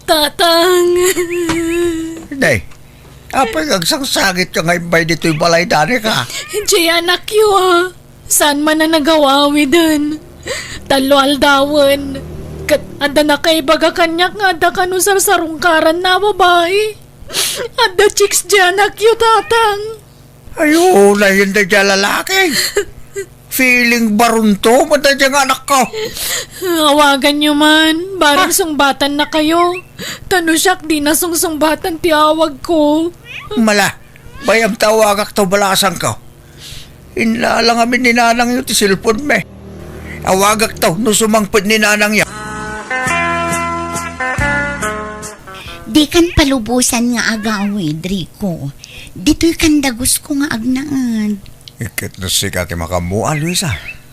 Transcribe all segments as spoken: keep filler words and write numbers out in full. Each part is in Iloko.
Tatang. Day, apay nga agsangsangit ka nga imbay ditoy balay, Danica? Jay, anakyo, a. Saan man a nagaw-awiden. Tallo aldawen. Ket adda nakaibaga kaniak nga adda kano sarsarungkaranna a babai. Adda chicks jay anakyo, Tatang. Ay, oo, nayen daydiay a lalaki. Feeling baronto, man daydiay nga anakko. Awaganyo man, barang sungbatannakayo. Ta no siak, dina sungsungbatan ti awagko. Mala, bay-am ta awagakto balasangko. Inlala ngamin ni nanangyo ti cellphone mi. Awagakto no sumangpet ni nanangyo. Dikan palubosan nga agawid, Rico. Ditoykan dagusko nga agnaed. Ket no sika ti makaammo, a, Luisa.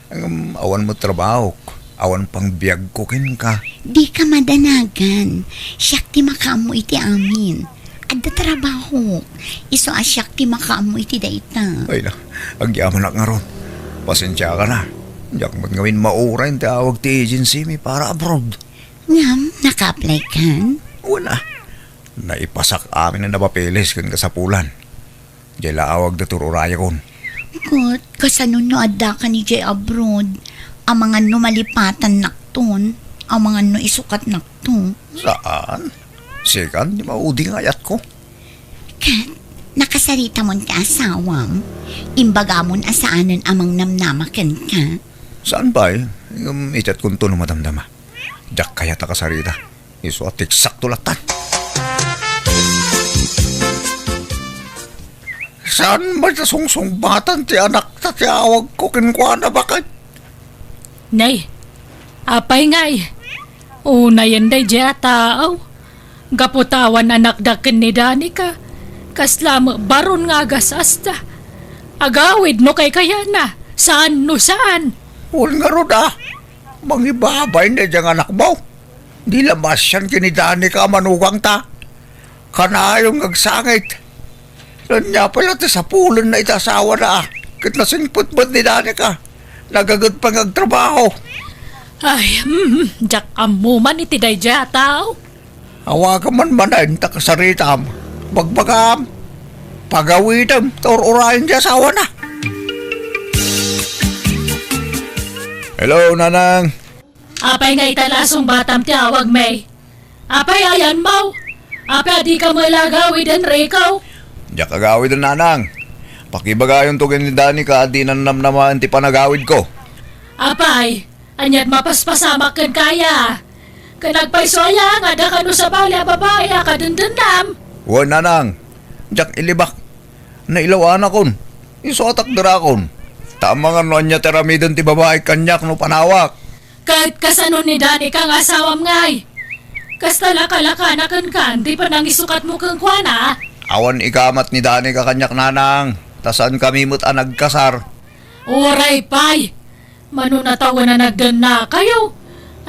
Ngem awan met trabahok, awan pang biagko kenka. Dika madanagan. Siak ti makaammo iti amin. Adda trabahok. Isu a siak ti makaammo iti dayta. Ay na, agyamanak ngarud. Pasensiakan a. Diak met ngamin mauray ti awag ti agency mi para abroad. Ngem, naka-apply kan? Wen a. Naipasak amin a napapeles ken kasapulan. Jay la awag da tur-urayakon. Ket, kasano no adda ka idiay abroad? Amangan no malipatannakton, amangan no isukatnakto. Saan? Sikan ti maudi nga ayatko. Ket, nakasaritamon ti asawam? Imbagamon a saanen a mangnamnama kenka? Saan pay? Ngem ichatkonto no madamdama. Diak kayat a kasarita. Isu a tiksakto lattan. Saan met a sungsungbatan ti anakta ti awagko kenkuana, baket? Nay, apay ngay? Unayen daydiay a taaw. Gapu ta awan anakda ken ni Danica, kasla met baron nga agas-asta. Agawid no kaykayana, saan no saan. Wen ngarud a, mangibabay daydiay nga anakmo. Di la masian ken ni Danica a manugangta. Kanayon nga agsangit. Ania pay la ti sapulenna iti asawana a ket nasingpet met ni Danica. Nagaget pay nga agtrabaho. Ay, mm, diak ammo man iti daydiay a tao. Awagam man manen ta kasaritam. Bagbagam. Pagawidem ta ur-urayen ti asawana. Hello, Nanang. Apay nga ita la a sungbatam ti awagmi? Apay ayanmo? Apay a dika met la agawiden, Rico? Diak agawiden, Nanang. Pakibagayonto ken ni Danica a dinan namnamaen ti panagawidko. Apay, ania't mapaspasamak kenka aya? Ken agpayso aya nga adda kano sabali a babai a kadendennam? Wen, Nanang. Diak ilibak. Nailaw-anakon. Isu a takderakon. Ta amangan no ania ti aramiden ti babai kaniak no panawak. Ket kasano ni Danica nga asawam ngay? Kasta la kalakana kenka ti panangisukatmo kenkuana? Awan ikamat ni Danica kaniak, Nanang, ta saankami met a nagkasar. Uray pay! Mano natawen a nagdennakayo?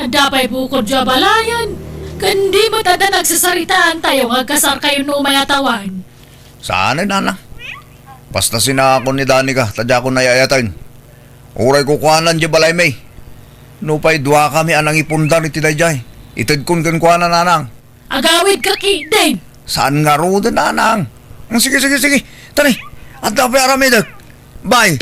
Adda pay bukodyo a balayen, ken di met adda nagsasaritaantayo nga agkasarkayo no umay a tawen. Saanen, Nanang. Basta sinaakon ni Danica, ta diakon ay-ayaten. Uray kukuanan diay balaymi. Nupay duakami a nangipundar iti daydiay, itedkon kenkuana, Nanang. Agawidka ketdin. Saan ngaruden, Nanang. Sige, sige, sige. Tani, adda pay aramidek. Bye.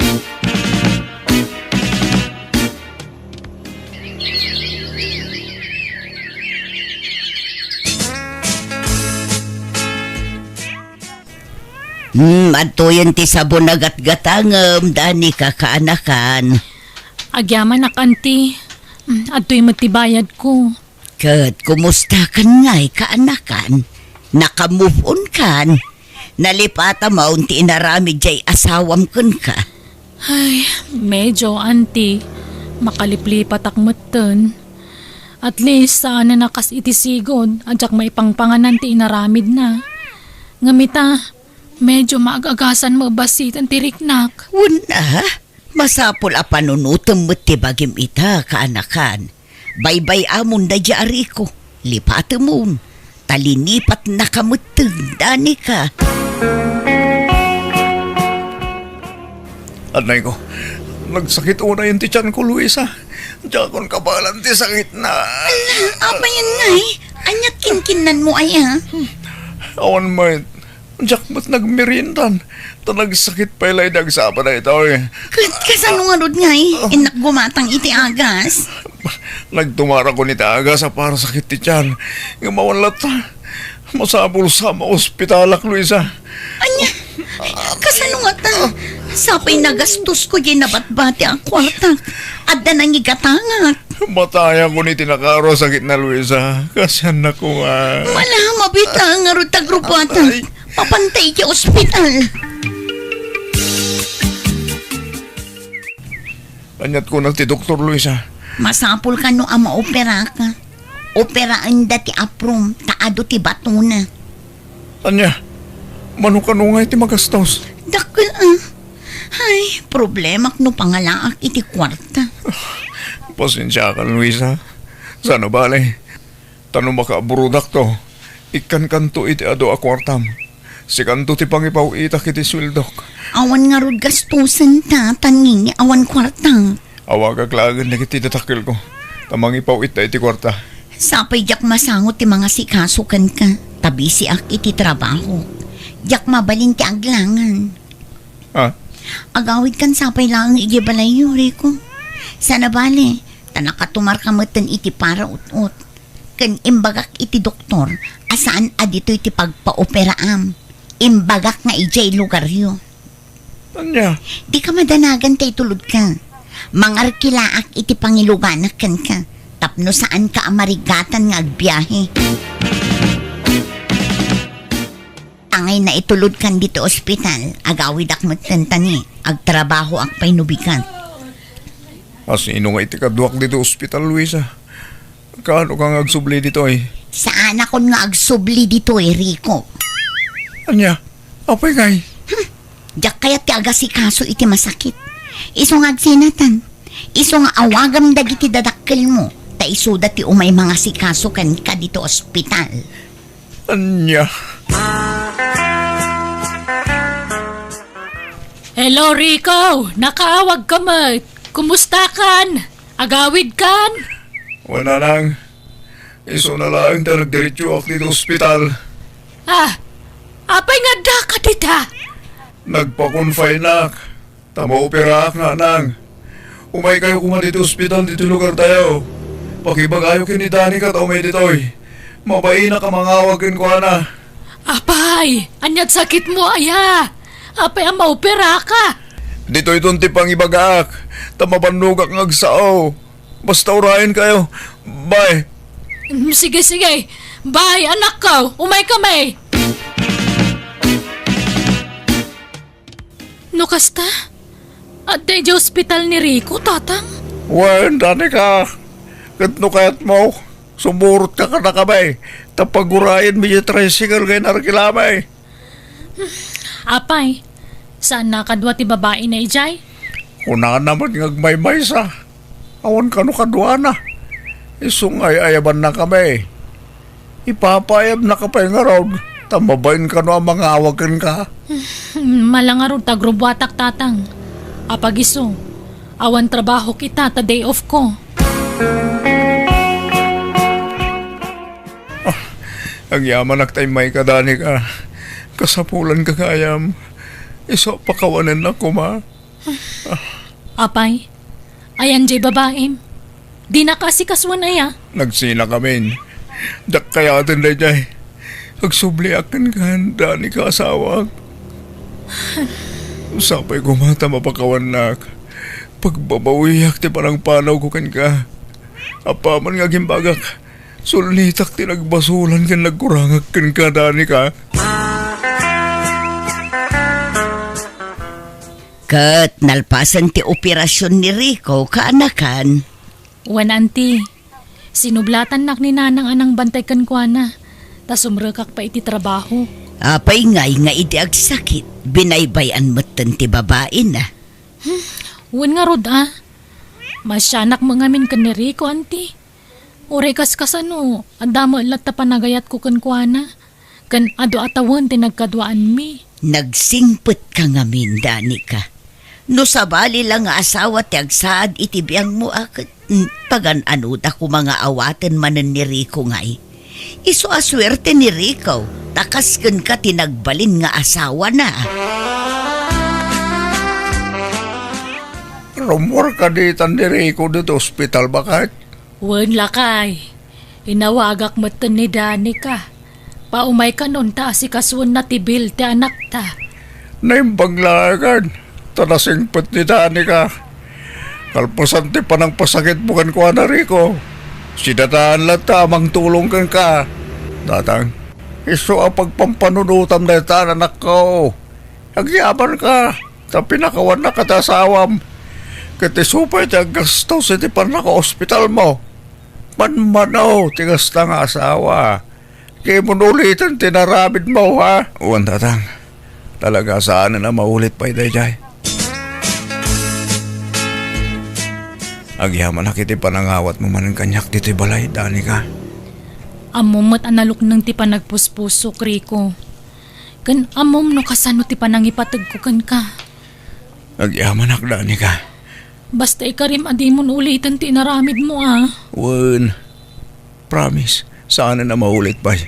Hmm, adtoyen ti sabon a gatgatangem, Danica, kaanakan. Agyamanak, Auntie. Hmm, adtoy met ti bayadko. Ket kumustakan ngay, kaanakan? Naka-move on kan? Nalipatam ti inaramid diay asawam kenka? Ay, medyo, Auntie. Makaliplipatak metten. At least, saanen a kas iti sigud, a diak maipangpanganan ti inaramidna. Ngem ita, medyo maag-agasan met bassiten ti riknak. Wen a, masapul a panunotem met ti bagim ita, kaanakan. Baybay-amon daydiay a Rico, lipatemon, ta linipatnaka metten, Danica. Anay ko, nagsakit unayen ti tianko, Luisa. Diakon kabaelan ti sakitna. Apay ngay? Ania't kinkinnanmo aya? Awan met. Diak met nagmeriendan. Ta nagsakit pay la idi agsapa daytoy. Ket kasano ngarud ngay? Innak gumatang iti agas? Nagtumarakon iti agas a parasakit ti tiyan. Ngem awan latta. Masapul sa maospitalak, Luisa. Ania? Kasano ngata? Sapay nagastosko diay nabatbati a kuartak. Adda nangigatangak. Matayakon iti nakaro a sakitna, Luisa. Kasiannako nga. Malama bita ngarud ta grupuatak. Ay. Mapantay iti ospital. Ania't kuna ti doktor, Luisa? Masapul kano a maoperaka. Operaenda ti aprom, ta adu ti batona. Ania? Mano kano ngay ti magastos? Dakkel, ah. Ay, problemak no pangalaak iti kuarta. Pasensiakan, Luisa. Saan a bale? Ta no makaaburudakto, ikkankanto iti adu a kuartam. Sikanto ti pangipaw-itak iti sueldok. Awan ngarud gastosen ta, tan ngini awan kuarta. Awagak laengen dagiti dadakkelko, ta mangipaw-itta iti kuarta. Sapay diak masango ti mangasikaso kenka, ta bisiak iti trabaho. Diak mabalin ti aglangan. Ah? Agawidkan sapay laeng idiay balayyo, Rico. Saan a bale, ta nakatumarka metten iti paraut-ot. Ken imbagak iti doktor a saan a ditoy ti pagpaoperaam. Imbagak nga idiay lugaryo. Ania? Dika madanagan ta itulodka. Mangarkilaak iti pangiluganak kenka tapno saanka a marigatan nga agbiahe. Angay naitulodkan ditoy ospital, agawidak metten ta ni agtrabahoak pay no bigat. A sino nga iti kaduak ditoy ospital, Luisa? Kaano ka nga agsubli ditoy? Saanakon nga agsubli ditoy, Rico. Ania? Apay ngay? Hmm. Diak kayat ti agasikaso iti masakit. Isu nga agsinatan. Isu nga awagam dagiti dadakkelmo. Ta isuda ti umay mangasikaso kenka ditoy ospital. Ania? Hello, Rico! Nakaawagka met! Kumustakan? Agawidkan? Wen, nanang. Isuna laeng ta nagdiretsoak ditoy ospital. Ah, apay nga addaka dita? Nagpa-confineak. Ta maoperaak, nanang. Umaykayo koma ditoy ospital ditoy lugartayo. Pakibagayo ken ni Danica ta umay ditoy. Mabainak a mangawag kenkuana. Apay, ania't sakitmo aya? Apay a maoperaka? Ditoyton ti pangibagaak, ta mabannogak nga agsao. Basta urayenkayo. Bye. Mm, sige, sige. Bye, anakko. Umaykami. No kasta, adda idiay ospital ni Rico, Tatang? Wen, Danica, ket no kayatmo, sumurotka kadakami, ta pagurayenmi diay tricycle nga inarkilami. Apay, saan a kadua ti babaina idiay? Kunana met nga agmaymaysa. Awan kano kaduana. Isu nga ay-ayabannakami. Ipapaayabnaka pay ngarud, ta mabain kano a mangawag kenka. Mala ngarud ta agrubuatak, Tatang. Apag isu, awan trabahok ita ta day off ko. Ah, agyamanak ta immayka, Danica. Kasapulanka gayam. Isu a pakawanennak koma. Apay, ayan jay babaim? Dinaka asikasuan aya? Nagsinakamin. Diak kayaten dayjay. Agsubliak kenka, Danica, asawak. Sapay koma ta mapakawannak. Pagbabawiak ti panangpanawko kenka. Apaman nga agimbagak, sulnitak ti nagbasolan ken nagkurangak kenka, Danica. Ket nalpasen ti operasion ni Rico, kaanakan? Wen, Auntie. Sinublatannak ni Nanang a nangbantay kenkuana, ta sumrekak pay iti trabaho. Apay ngay nga idi agsakit, binaybay-an metten ti babaina? Hmm, wen ngarud a. Maasianak met ngamin ken ni Rico, Auntie. Uray kaskasano, adda met latta panagayatko kenkuana. Ken adu a tawen ti nagkaduaanmi. Nagsingpetka ngamin, Danica. No sabali la nga asawa ti agsaad iti biangmo a ket, mm, pagan-anoda koma nga awaten manen ni Rico ngay. Isu a suerte ni Rico, ta kas kenka ti nagbalin nga asawana. Rummuar kadi tan ni Rico ditoy ospital, baket? Wen, lakay. Inawagak metten ni Danica. Paumaykanon ta asikasuenna ti bill ti anakta. Naimbag laengen, ta nasingpet ni Danica. Kalpasan ti panangpasakitmo kenkuana, Rico, sidataen latta a mangtulong kenka. Tatang, isu a pagpampanunotam dayta a anakko. Agyamanka, ta pinakawannak a ti asawam. Ket isu pay ti aggastos iti pannakaospitalmo. Manmano ti kasta nga asawa. Kayatmon uliten ti inaramidmo, ha? Wen, Tatang. Talaga, saanen a maulit pay daydiay. Agyamanak iti panangawatmo manen kaniak ditoy balay, Danica. Ammom met a nalukneng ti panagpuspusok, Rico. Ken ammom no kasano ti panangipategko kenka. Agyamanak, Danica. Basta ikarim a dimon uliten ti inaramidmo, a. Wen, promise, saanen a maulit pay.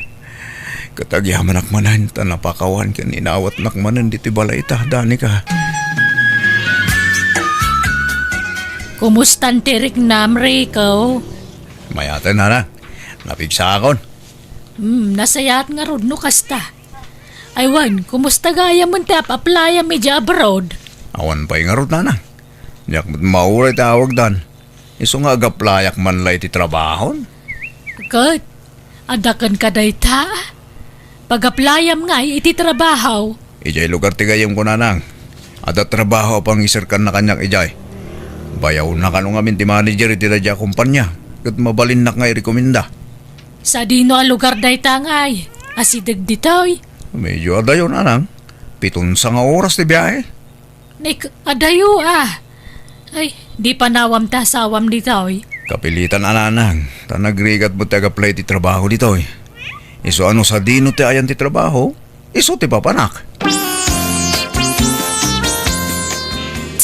Ket agyamanak manen ta napakawan ken inawatnak manen ditoy balayta, Danica. Kumustan ti riknam, Rico? Mayaten, Nana. Napigsaakon. Hmm, nasayaat ngarud no kasta. Ay wen, kumusta gayam ti ap-aplayam idiay abroad? Awan pay ngarud, Nana. Diak met mauray ti awagdan. Isu nga agaplayak man la iti trabahon. Ket, adda kenka dayta? Pagaplayam ngay iti trabaho. Idiay lugar ti gayyemko, Nanang. Adda trabaho a pangiserkanna kaniak idiay. Bayawna kano ngamin ti manager iti daydiay a kompania, ket mabalinnak nga irekomenda. Sadino a lugar dayta ngay? Asideg ditoy? Medyo adayo, Nanang. Piton sanga oras ti biahe. Nik, adayo, a. Ay, di panawam ti asawam ditoy. Kapilitan a, Nanang, ta nagrigat met ti agaplay ti trabaho ditoy. Isu a no sadino ti ayan ti trabaho, isu ti papanak.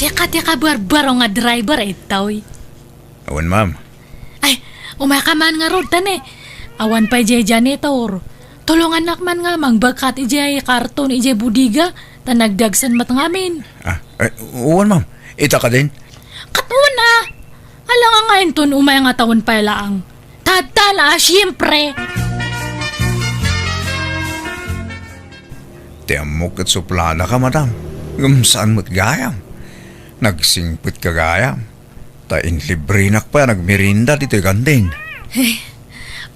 Diak ti kabarbaro nga driver, itoy. Awan, ma'am. Ay, umayka man ngarud, ta ne. Awan pay diay janitor. Tulongannak man nga mangbagkat idiay karton idiay bodega, ta nagdagsen met ngamin. Ah, ay, uwan, ma'am. Ita kadin? Ket uwan, a. Alangan nga inton umay nga tawen pay laang. Tatta la, a, siyempre. Ti ammok ket supladaka, madam. Ngem saan met gayam. Nagsingpetka gayam. Ta inlibrenak pay a nagmerienda ditoy kantin. Eh,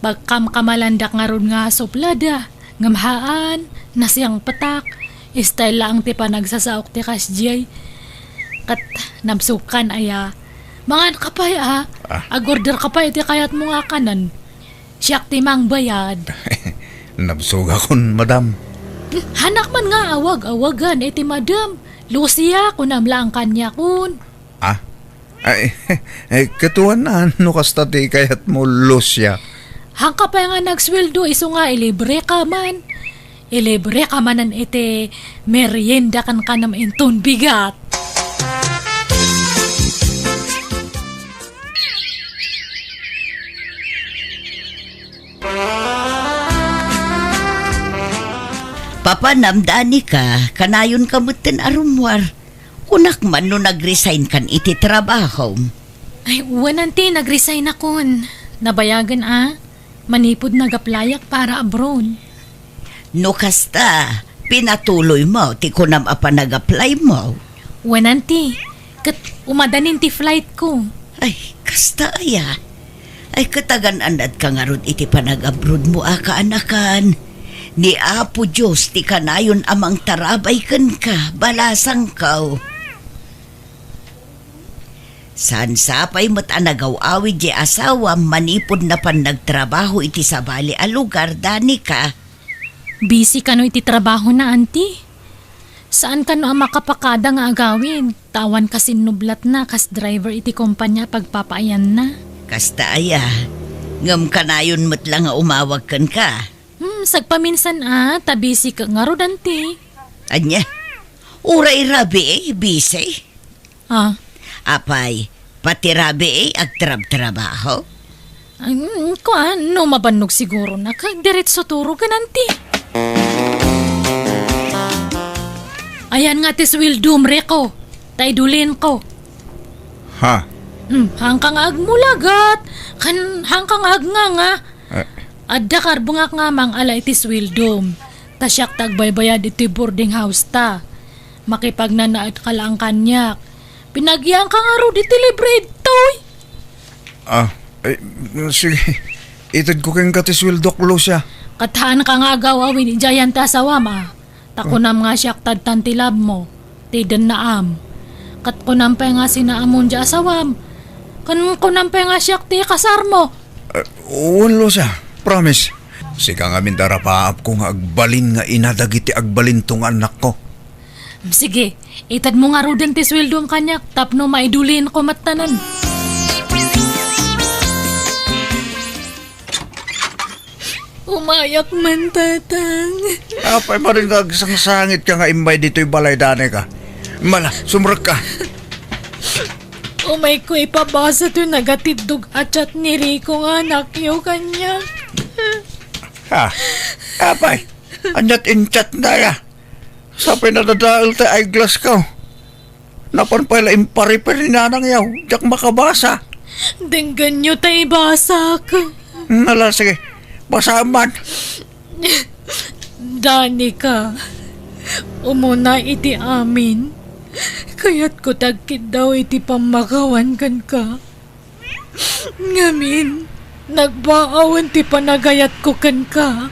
pagkamkamalandak ngarud nga suplada, ngem haan, nasingpetak. Style laeng ti panagsasaok ti kasdiay. Ket nabsogkan aya. Manganka pay, a. Ah. Agorderka pay iti kayatmo nga kanen. Siak ti mangbayad. Nabsogakon, madam. Hanak man nga awag-awagan iti madam. Lucia, kunam laeng kaniakon. Ah? Ay, ay, ket uwan, no kasta ti kayatmo, Lucia. Haanka pay nga nagsueldo, isu nga ilibreka man. Ilibreka manen iti merienda ken kanam inton bigat. Papanam, Danica, kanayonka metten a rummuar. Kunak man no nag-resign kan iti trabahom. Ay, wen, auntie, nag-resign akon. Nabayagen, a. Manipud nag-applyak para abroad. No kasta, pinatuloymo ti kunam a panag-applymo. Wen, auntie, ket umadanin ti flightko. Ay, kasta aya. Ay, ket agan-anadka ngarud iti panag-abroadmo a kaanakan. Ni Apo Dios ti kanayon a mangtarabay kenka, balasangko. Saan sapay met a nagaw-awid diay asawam manipud napan nagtrabaho iti sabali a lugar, Danica? Busy kano iti trabahona, auntie? Saan kano a makapakada nga agawid, ta awan kasinnublatna kas driver iti kompania a pagpapaayanna. Kasta aya, ngem kanayon met la nga umawag kenka. Hmm, sagpaminsan a, ta busy ka ngarud, auntie. Ania? Uray rabii, busy? Ah. Apay, pati rabii agtrabtrabaho? Ang, kuan, no mabannog siguro na, ka, diretso turo ka nanti. Ayan nga ti sweldom, Rico. Ta idulin ko. Ha? Hmm, hangka nga agmulagat. Kan, hangka nga agnganga. Eh. Adda karbengak nga mangala iti sweldom. Ta siak ti agbaybayad iti boarding house ta. Makipagnanaed ka laeng kaniak. Pinagian ka ngarud iti libre ditoy. Ah, eh, sige. Itedko kenka ti sweldok, Lucia. Ket haan ka nga agaw-awid idiay ti asawam, a. Ta kunam nga siak ti addan ti labmo, ti dennaam. Ket kunam pay nga sinaamon diay asawam. Ken kunam pay nga siak ti kasarmo. Eh, wen, Lucia. Promise. Sika ngamin ti arapaapko nga agbalin nga ina dagiti agbalinto nga annakko. Sige, itedmo ngaruden ti sweldom kaniak tapno maidulinko metten. Umayak man, Tatang. Apay manen nga agsangsangitka nga immay ditoy balay, Danica? Mala, sumrekka. Umayko ipabasa toy nagatiddog a chat ni Rico nga anakyo kaniak. Ha? Apay, ania ti in-chatna, ya? Sa pinadadael ti eyeglassko. Napan pay la impariper ni nanangyo, diak makabasa. Denggenyo ta ibasak. Ala, sige, basaem man. Danica, umuna iti amin, kayatko ti agkiddaw iti pammakawan kenka. Ngamin, nagbaawen ti panagayatko kenka.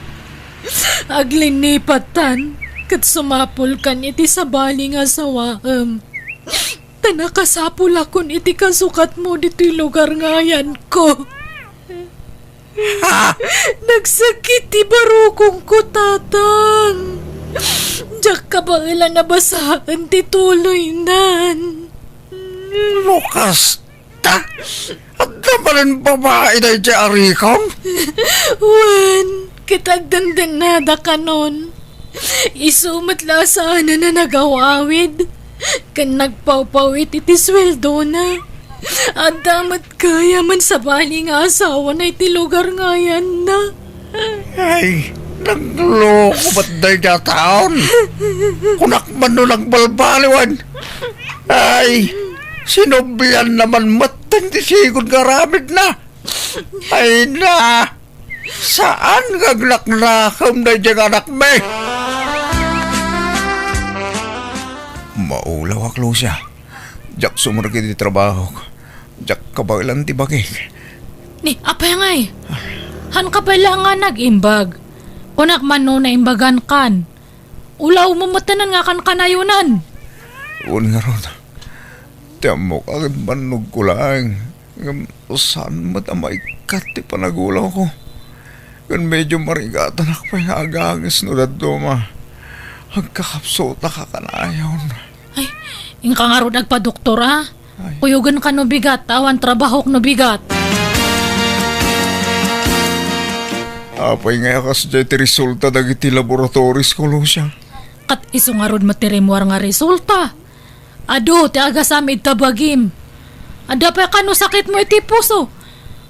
Aglinipattan, ket sumapulkan iti sabali nga asawaem. Ta nakasapulakon iti kasukatmo ditoy lugar nga ayanko. Ha? Nagsakit ti barukongko, Tatang. Diak kabaelan a basaen ti tuloynan. Lukas, Ta, adda manen babai daydiay a Ricom? Wen, ket agdendennada kanon. Isu met la a saanen a nagaw-awid ken nagpawpawit iti sueldona. Adda met gayam a sabali nga asawana iti lugar nga ayanna. Ay, nagloko met daydiay a taon. Kunak man no nagbalbaliwan. Ay, sinublianna man metten ti sigud nga aramidna. Ay na, saan nga agnaknakem daydiay nga anakmi? Maulawak, Lucia. Diak sumrek iti trabahok. Diak kabaelan ti bagik. Ni, apay ngay? Haanka pay la nga nag-imbag. Kunak man no naimbagankan. Ulawmo metten nga kankanayonan. Wen ngarud, ti ammok a ket bannogko laeng, ngem saan met a maikkat ti panagulawko. Ken medio marigatanak pay nga agangis no dadduma. Agkakapsutak a kanayon. Ay, inka ngarud agpadoktor, a? Ay. Kuyogen ka no bigat, awan trabahok no bigat. Apay nga a kasdiay ti resulta dagiti laboratorisko, Lucia? Ket isu ngarud met ti rimmuar nga resulta. Adu ti agasam ita bagim. Adda pay kano sakitmo iti puso.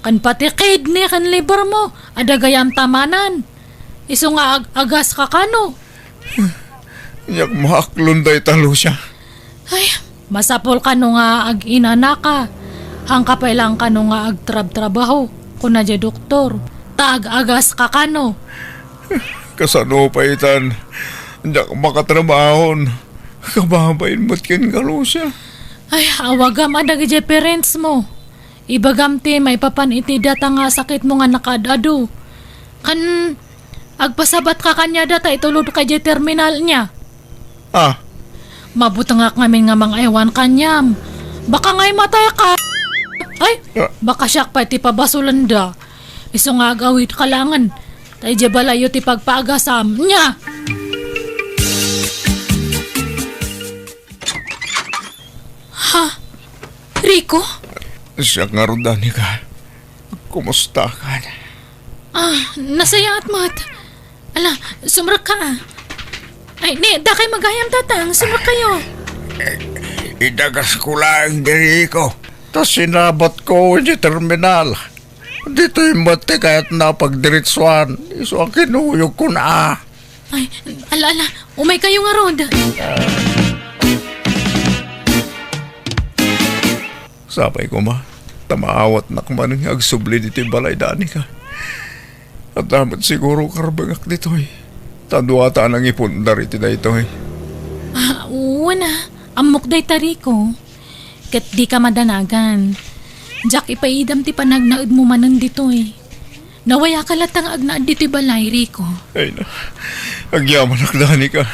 Ken pati kidney ken liver mo, adda gayam tamanan. Isu nga ag-, agas ka kano. Diak maaklon dayta, Lucia. Ay, masapul kano nga ag-inanaka. Haanka pay laeng kano nga agtrabtrabaho, kuna diay doktor. Ta ag-agas ka kano. Kasano pay itan? Diak makatrabahon. Kababain met kenka, Lucia. Ay, awagam a dagidiay parents mo. Ibagam ti maipapan iti data nga sakitmo nga nakaad-adu. Ken agpasabatka kaniada ta itulodka idiay terminal nia. Ah. Mabutengak ngamin nga mangaywan kaniam. Baka nga imatayka. Ay, ah, baka siak pay ti pabasolenda. Isu nga ag-awidka laengen. Ta idiay balayyo ti pagpaagasam. Nia? Ha? Rico? Siak ngarud, Danica. Kumustakan? Ah, nasayaat met. Ala, sumrekka, a. Ay, ni, dakay magayam, Tatang. Sumrekkayo. Idagasko laeng ni Rico. Ta sinabatko idiay terminal. Ditoy met ti kayatna a pagdiretsuan, isu a kinuyogkon a. Ay, ala, ala, umay kayo ngarud. Sapay koma, ta maawatnak manen nga agsubli ditoy balay, Danica. Adda met siguro karbengak ditoy. Ta dua ta a nangipundar iti daytoy. Ah, wen a, ammok dayta, Rico. Ket dika madanagan. Diak ipaidam ti panagnaedmo manen ditoy. Nawayaka latta nga agnaed ditoy balay, Rico. Ay na, agyamanak, Danica.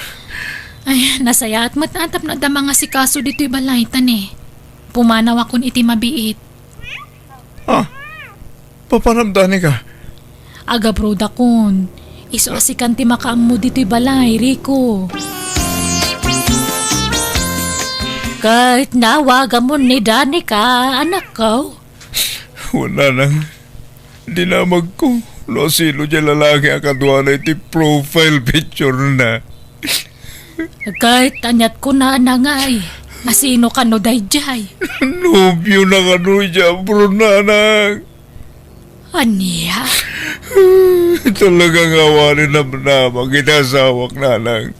Ay, nasayaat met a tapno adda mangasikaso ditoy balay, ta ne, pumanawakon iti mabiit. Ah, papanam, Danica? Agabrodakon. Isu a sikan ti makaammo ditoy balay, Rico. Ket nawagamon ni Danica, anakko? Wen, nanang. Dinamagko no asino diay lalaki a kaduana iti profile picture-na. Ket aniat kunana ngay, asino kano daydiay? Nobiona kano idiay abroad, nanang. Ania? Talaga nga awan namnama iti asawak, nanang.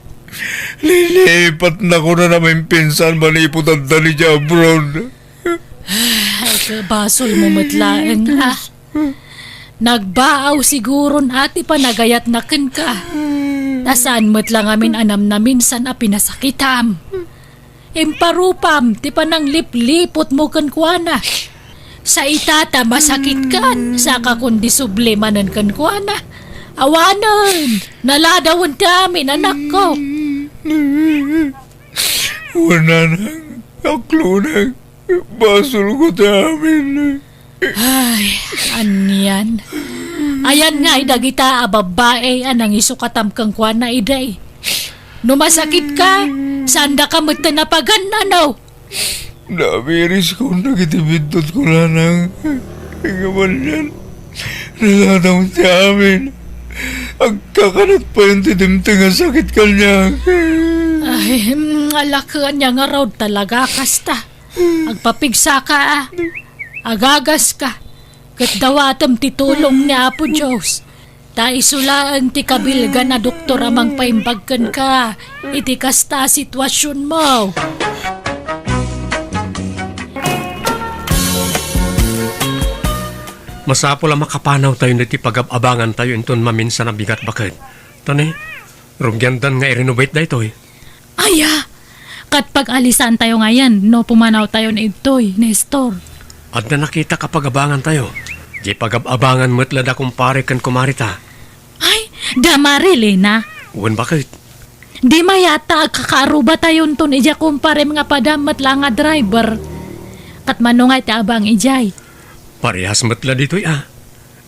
Lilipatna kunana maminsan manipud adda idiay abroad. Ay, basolmo met laeng, ha? Nagbaaw siguron a ti panagayatna kenka. Ta saan met la ngamin a namnaminsan a pinasakitam. Imparupam ti pananglipliputmo kenkuana. Sa ita ta masakitkan, saka kundi subli manen kenkuana. Awanen, naladawen ti amin, anakko. Wen, nanang, aklonang, basolko ti amin. Ay, anian. Ayan ngay dagita a babbai a nangisukatam kenkuana idi. No masakitka, saandaka metten a pagan-ano? Namiriskon dagiti biddutko, nanang. Ngem anian, naladaw ti amin. Agkakanat payen ti dimteng a sakit kaniak. Ay, mm, alak, ania ngarud talaga kasta? Agpapigsaka a. Agagaska. Ket dawatem ti tulong ni Apo Dios. Ta isu laeng ti kabilgan a doktor a mangpaimbag kenka iti kasta a situasionmo. Masapul a makapanawtayon iti pagab-abangantayo inton maminsan a bigat baket. Ta ne, rugiandan nga i-renovate daytoy. Aya! Ket pag-alisantayo ngayen no pumanawtayon idtoy, Nestor. Adda nakitak a pagabangantayo. Diay pagab-abangan met la da kumpare ken kumarita. Ay, da Marilena. Wen, baket? Di mayat ta agkakaarubatayonton idiay kumparem nga padam met la nga driver. Ket mano ngay ti abang idiay? Parehas met la ditoy a.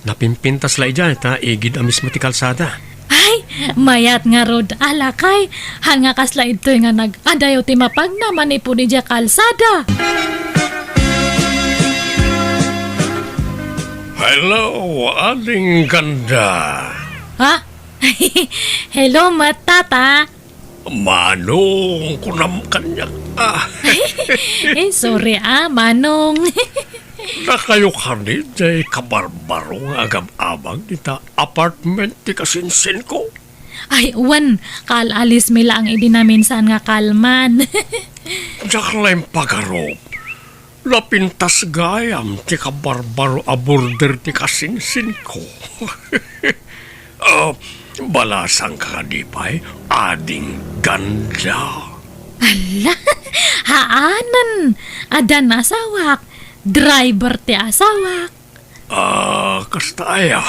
Napimpintas la idiay ta igid a mismo ti kalsada. Ay, mayat ngarud a, lakay. Haan nga kasla idtoy nga nag-adayo ti mapagna manipud idiay kalsada. Hello, Ading Ganda. Ha? Hello met, Tata. Manong, kunam kaniak a. Eh, sorry a, Manong. Dakayo kadi diay kabarbaro nga agab-abang ita apartment ti kasinsinko? Ay, wen, kaal-alismi laeng idi naminsan nga kalman. Diak la impagarup. Napintas gayam ti kabarbaro a border ti kasinsinko. Ah, balasangka kadi pay, Ading Ganda? Ala, haanen. Addan asawak. Driver ti asawak. Ah, kasta aya?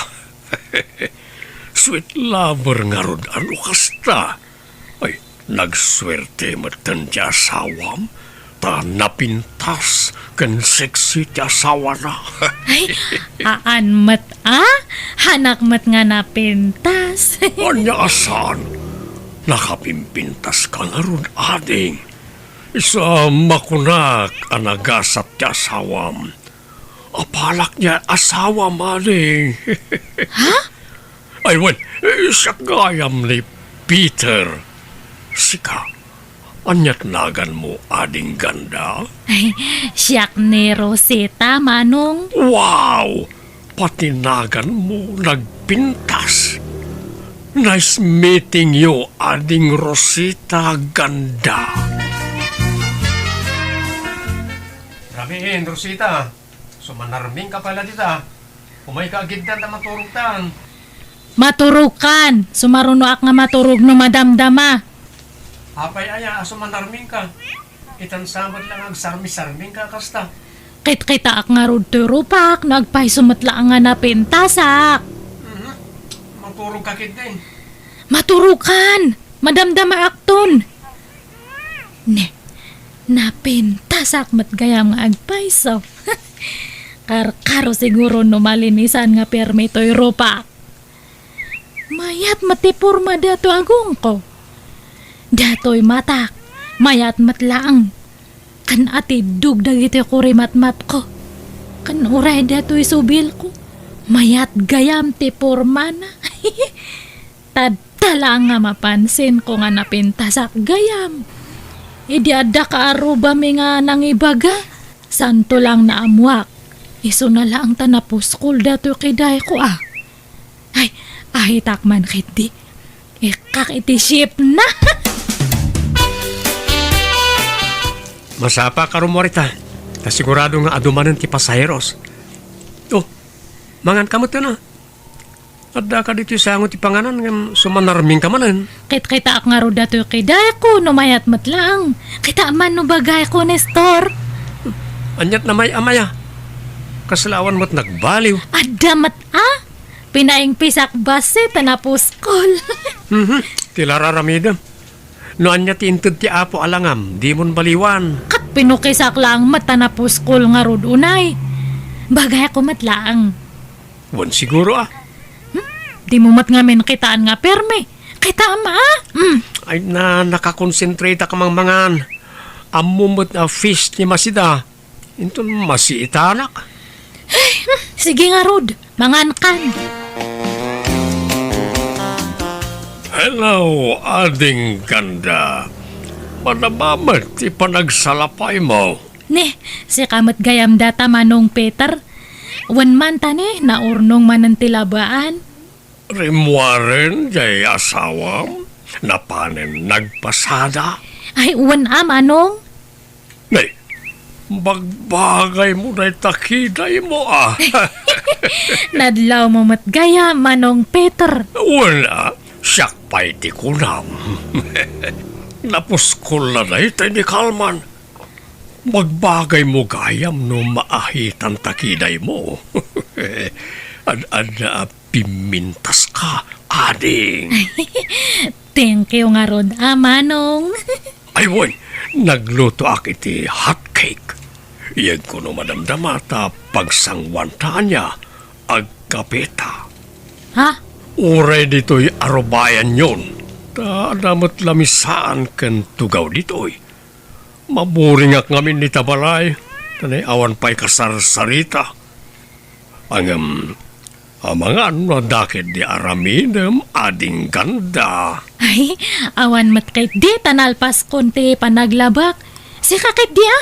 Sweet lover ngarud a no kasta. Ay, nagsuerte metten ti asawam, ta napintas ken sexy ti asawana. Ay, haan met a? Haanak met nga napintas. Ania a saan? Nakapimpintaska ngarud, ading. Isu a makunak a nagasat ti asawam. Apalak diay asawam, ading. Ha? Ay, wen, eh, siak gayam ni Peter. Sika, aniat naganmo, Ading Ganda? Ay, siak ni Rosita, Manong. Wow! Pati naganmo nagpintas. Nice meeting you, Ading Rosita Ganda. Ramin, Rosita, sumanarming ka pala dita. Umay ka agiddan ta maturogtan. Maturogkan! Sumarunoak nga maturog no madamdama. Apay aya a sumanarming ka? Itan sa met lang agsarmi-sarming ka kasta. Kitkitaak ngarud toy rupak no agpayso met laeng nga napintasak. Mhm. Maturog ka ketdi. Maturogkan! Madamdamaakton! Ne, napintasak met gayam nga agpayso. Karkaro siguro no malinisan nga permi toy rupak. Mayat met ti porma datoy agongko. Datoy matak, mayat met laeng. Ken atiddog dagiti kurimatmatko. Ken uray datoy subilko, mayat gayam ti pormana. Tadta laeng nga mapansinko nga napintasak gayam. Idi adda kaarrubami nga nangibaga, santo laeng naammuak. Isuna laeng ta napuskol datoy kidayko a. Ay, ahitak man ketdi. Ikkak iti shipna. Masapa ka rummuar ita. Ta sigurado nga adu manen ti pasaheros. Oh, mangan ka met a. Adda ka ditoy sango ti panganan ngem sumanarming ka manen. Kitkitaak ngarud datoy kidayko no mayat met laeng. Kita man no bagayko, Nestor. Aniat na may amaya. Kasla awan met nagbaliw. Adda met a. Pinaingpisak bassit a napuskol. Mhm. Ti la raramidem. No ania ti inted ti Apo a langam, dimon baliwan. Ket pinukisak laeng met a napuskol ngarud unay. Bagayko met laeng. Wen siguro a. Hmm? Dimo met ngamin kitaan nga permi. Kitaem a. Hmm. Ay na, nakakonsentrate ka mangmangan. Ammo met a fish ti masida. Inton masiitanak. Ay, hmm, sige ngarud, mangankan. Hello, Ading Ganda. Madama met ti panagsalapaymo. Ne, sika met gayam data, Manong Peter. Wen man ta ne, naurnong manen ti labaan. Rimmuaren jay asawam, napanen nagpasada. Ay, wen a, Manong. Nay, bagbagaymo dayta kidaymo a. Nadlawmo met gayam, Manong Peter. Wen a, siak pay ti kunam. Napuskol la dayta ni Kalman. Bagbagaymo gayam no maahitanta kidaymo. Ad-adda a pimmintaska, ading. Thank you ngarud a, Manong. Ay, wen, naglutoak iti hot cake. Yegko no madamdama ta pagsanguanta ania, agkapeta. Ha? Uray ditoy arubayanyon, ta adda met lamisaan ken tugaw ditoy. Maburingak ngamin ita balay, ta nay awan pay kasarsarita. Ngem, amangan no adda ketdi aramidem, Ading Ganda. Ay, awan met ketdi ta nalpaskon ti panaglabak. Sika ketdi a?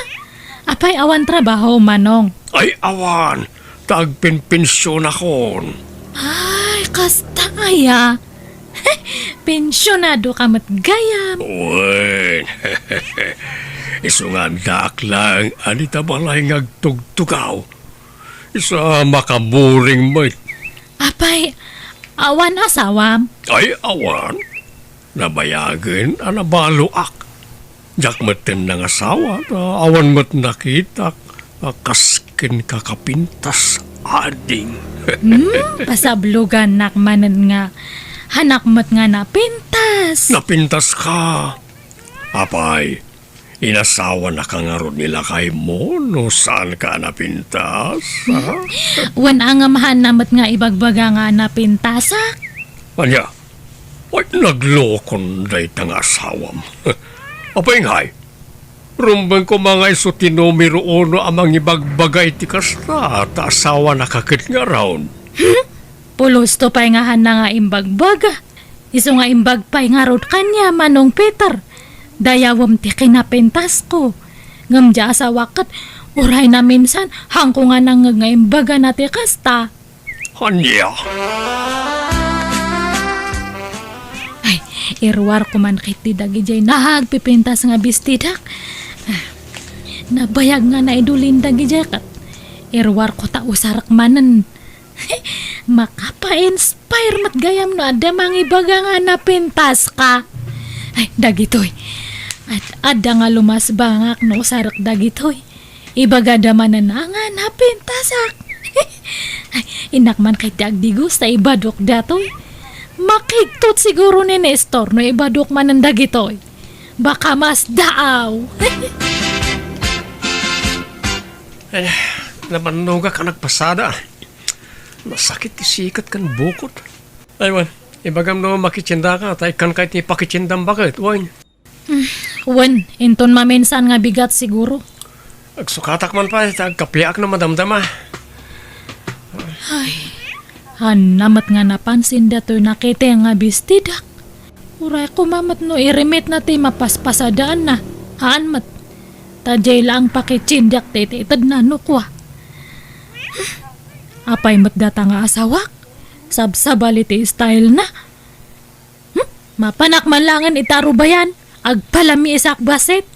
Apay awan trabaho, Manong? Ay, awan. Ta agpenpensionakon. Ay, kasta aya. Pensionado ka met gayam. Wen. Isu nga addaak laeng a dita balay nga agtugtugaw. Isu a makaburing met. Apay, awan asawam? Ay, awan. Nabayagen a nabaloak. Diak metten nangasawa, ta awan met nakitak a kas ken kakapintas, ading. Hmm, pasablogannak manen nga hanak met nga napintas. Napintaska. Apay, inasawanaka ngarud ni lakaymo no saanka a napintas, ha? Wen a ngem haanna met nga ibagbaga nga napintasak. Ania? Ay, naglokon dayta nga asawam. Apay ngay, rumbeng koma nga isu ti numero uno a mangibagbaga iti kasta, ta asawanaka ket ngarud. Hmm? Pulosto pay nga haanna nga imbagbaga. Isu nga imbag pay ngarud kaniam, Manong Peter. Dayawem ti kinapintasko. Ngem diay asawak ket uray naminsan, haanko nga nangngeg nga imbagana ti kasta. Ania? Ay, iruarko man ketdi dagidiay nagpipintas nga bestidak. Ah, nabayag nga naidulin dagidiay ket iruarko ta usarek manen. Makapa-inspire met gayam no adda mangibaga nga napintaska. Ay, dagitoy. Ad-, adda nga lumasbangak no usarek dagitoy. Ibagada manen a nga napintasak. Ay, innak man ketdi agdigus ta ibadok datoy. Makigtot siguro ni Nestor no ibadok manen dagitoy. Baka masdaaw. Ay, nabannogak a nagpasada. Nasakit ti sikat ken bukod. Ay, wen, ibagam no makitiendaka ta ikkanka iti pakitiendam baket, wen. Hmm, wen, inton maminsan nga bigat siguro. Agsukatak man pay ta agkapiak no madamdama. Ay, haanna met nga napansin datoy nakiteng nga bestidak. Uray koma met no irimit na ti mapaspasadaanna. Haan met. Ta diay laeng pakitiendak ti itedna no kua. Apay met data nga asawak? Sabsabali ti style na. Hmm? Mapanak man langen ita rubayan, agpalamiisak bassit.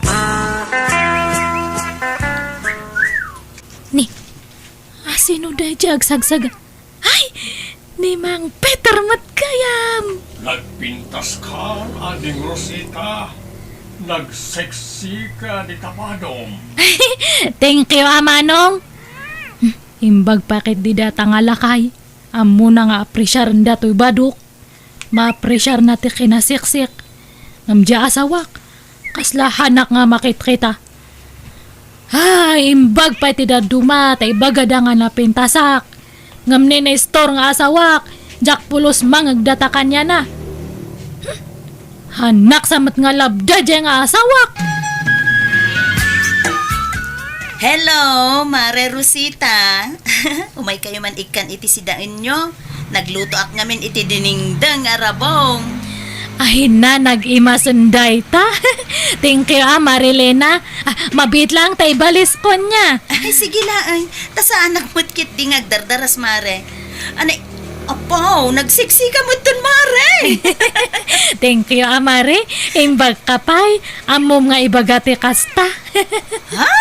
Ni, asino daydiay agsagsaga? Ay, ni Mang Peter met gayam. Nagpintaska, Ading Rosita. Nagsexy ka dita padom. Thank you, a manong. Hmm, imbag pay ketdi data nga lakay. Ammona nga apresiarenda toy badok. Maapresiarna ti kinaseksik. Ngem diay asawak, kasla haanak nga makitkita. Ay, imbag pay ti dadduma ta ibagada nga napintasak. Ngem ni Nestor nga asawak, diak pulos mangngeg data kaniana. Hmm. Haanak sa met nga labda diay nga asawak. Hello, Mare Rosita. Umaykayo man ikkan iti sidaenyo. Naglutoak ngamin iti dinengdeng a rabong. Ahinna, nag-imasen dayta. Thank you, a, Marilena. Ah, mabiit laeng ta ibaliskon nia. Ay, sige laeng. Ta saanak met ketdi nga agdardaras, Mare. Anay, apaw, nagseksi ka met ton, Mare. Thank you, a, Mare. Imbag ka pay. Ammom nga ibaga ti kasta. Ha?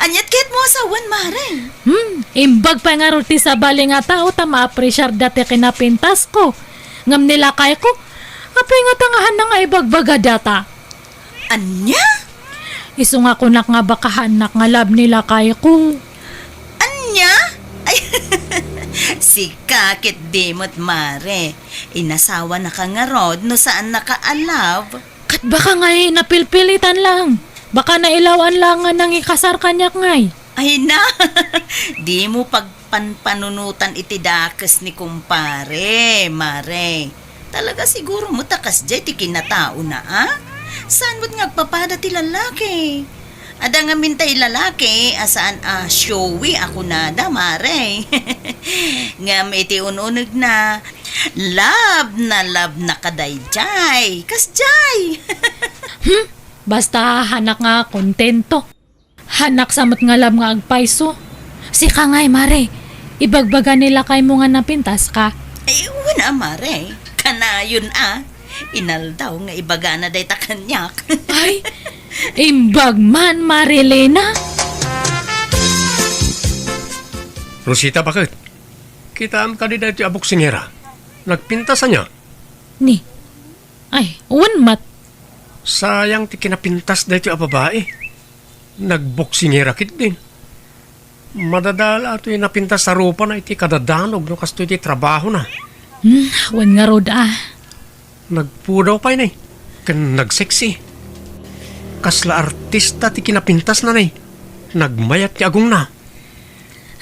Aniat ket mo asawan, Mare? Hmm, imbag pay ngarud ti sabali nga tao ta maapresiarda ti kinapintasko. Ngem ni lakayko, apay ngata nga haanna nga ibagbaga data? Ania? Isu nga kunak nga baka haannak nga love ni lakayko. Ania? Ay, sika ketdi met, Mare. Inasawanaka ngarud no saannaka a love? Ket baka ngay napilpilitan lang. Baka nailaw-an lang nga nangikasar kaniak ngay. Ay na, dimo pagpanpanunotan iti dakes ni kumpare, Mare. Talaga siguro met a kasdiay ti kinataona, a? Saan met nga agpapada ti lalaki? Adda ngamin tay lalaki a saan a showy a kunada, Mare. Ngem iti un-unegna, love na love na kadaydiay. Kasdiay. Hmm? Basta haannak nga kontento. Haannak sa met nga love nga agpayso. Sika ngay, Mare. Ibagbaga ni lakaymo nga napintaska. Ay, wen a, Mare. Kanayon a. Inaldaw nga ibagana dayta kaniak. Ay, imbag man, Marilena. Rosita, baket? Kitaem kadi daytoy a boksingera? Nagpintas ania? Ni. Ay, wen met. Sayang ti kinapintas daytoy a babai. Nagboksingera ketdin. Madadala toy napintas a rupana iti kadadanog no kastoy ti trabahona. Hmm, wen ngarud a. Nagpudaw pay ne, ken nagseksi. Kasla artista ti kinapintasna ne. Nagmayat ti agongna.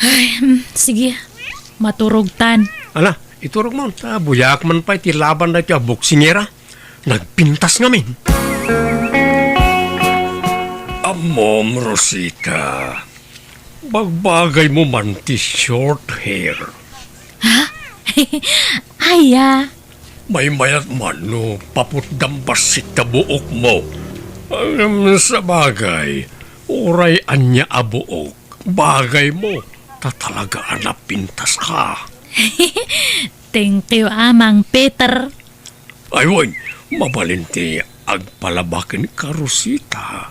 Ay, hmm, sige. Maturogtan. Ala, iturogmo, ta buyaak man pay ti laban daytoy a boksingera. Nagpintas ngamin. Ammom, Rosita. Bagbagaymo man ti short hair. Ha? Aya? Maymayat man no paputdam bassit ta buokmo. Ngem sabagay, uray ania a buok, bagaymo, ta talaga a napintaska. Thank you, Amang Peter. Ay, wen, mabalin ti agpalabak kenka, Rosita.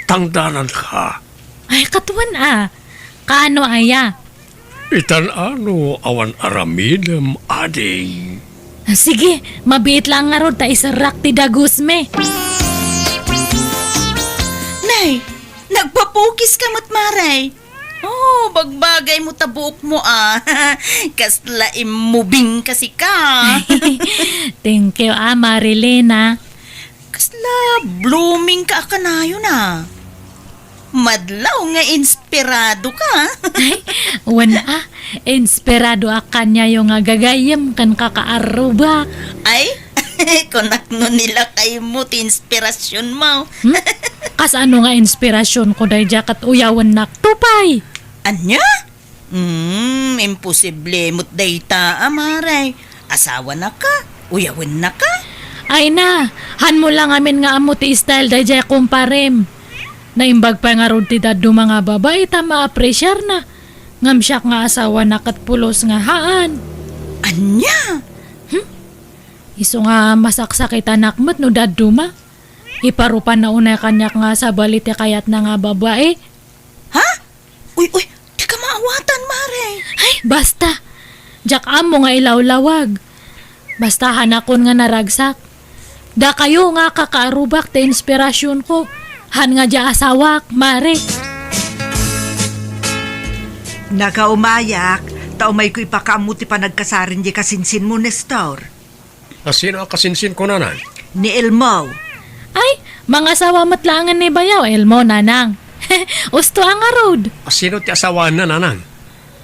Tangdananka. Ay, katuan a. Kaano aya? Itan-ano awan aramidem, ading. Sige, mabiit lang ngarud ta iserrak ti dagusmi. Nay, nagpapukis ka met, Mare. Oh, bagbagay mo ta buok mo, ah. Kasla immubing kasi ka. Thank you, ah, Marilena. Kasla blooming ka a kanayon, ah. Madlaw nga inspirado ka. Ay, wen a, inspirado a kaniayo nga gagayyem ken kakaarrubak. Ay, kunak no nilakaymo ti inspirasionmo. Hmm? Kasano nga inspirasionko daydiay ket uyawennak to pay? Ania? Hmm, imposible met dayta, a, Mare. Asawanaka, uyawennaka. Ay na, hanmo lang amin nga ammo ti style daydiay kumparem. Naimbag pay ngarud ti dadduma nga babai ta maapresiarna. Ngem siak nga asawana ket pulos nga haan. Ania? Hmm? Isu nga masaksakitanak met no dadduma. Iparupanna unay kaniak nga sabali ti kayatna nga babai. Ha? Uy, uy, dika maawatan, Mare. Ay, basta. Diak ammo nga ilawlawag. Basta hanakon nga naragsak. Dakayo nga kakaarrubak ti inspirasionko. Han nga dia asawak, Mare. Nakaumayak, ta umayko ipakaammo ti panagkasaren diay kasinsinmo, Nestor. A, sino a kasinsinko, nanang? Ni Elmo. Ay, mangasawa met laengen ni bayaw Elmo, nanang. Usto a ngarud. A, sino ti asawaenna, nanang?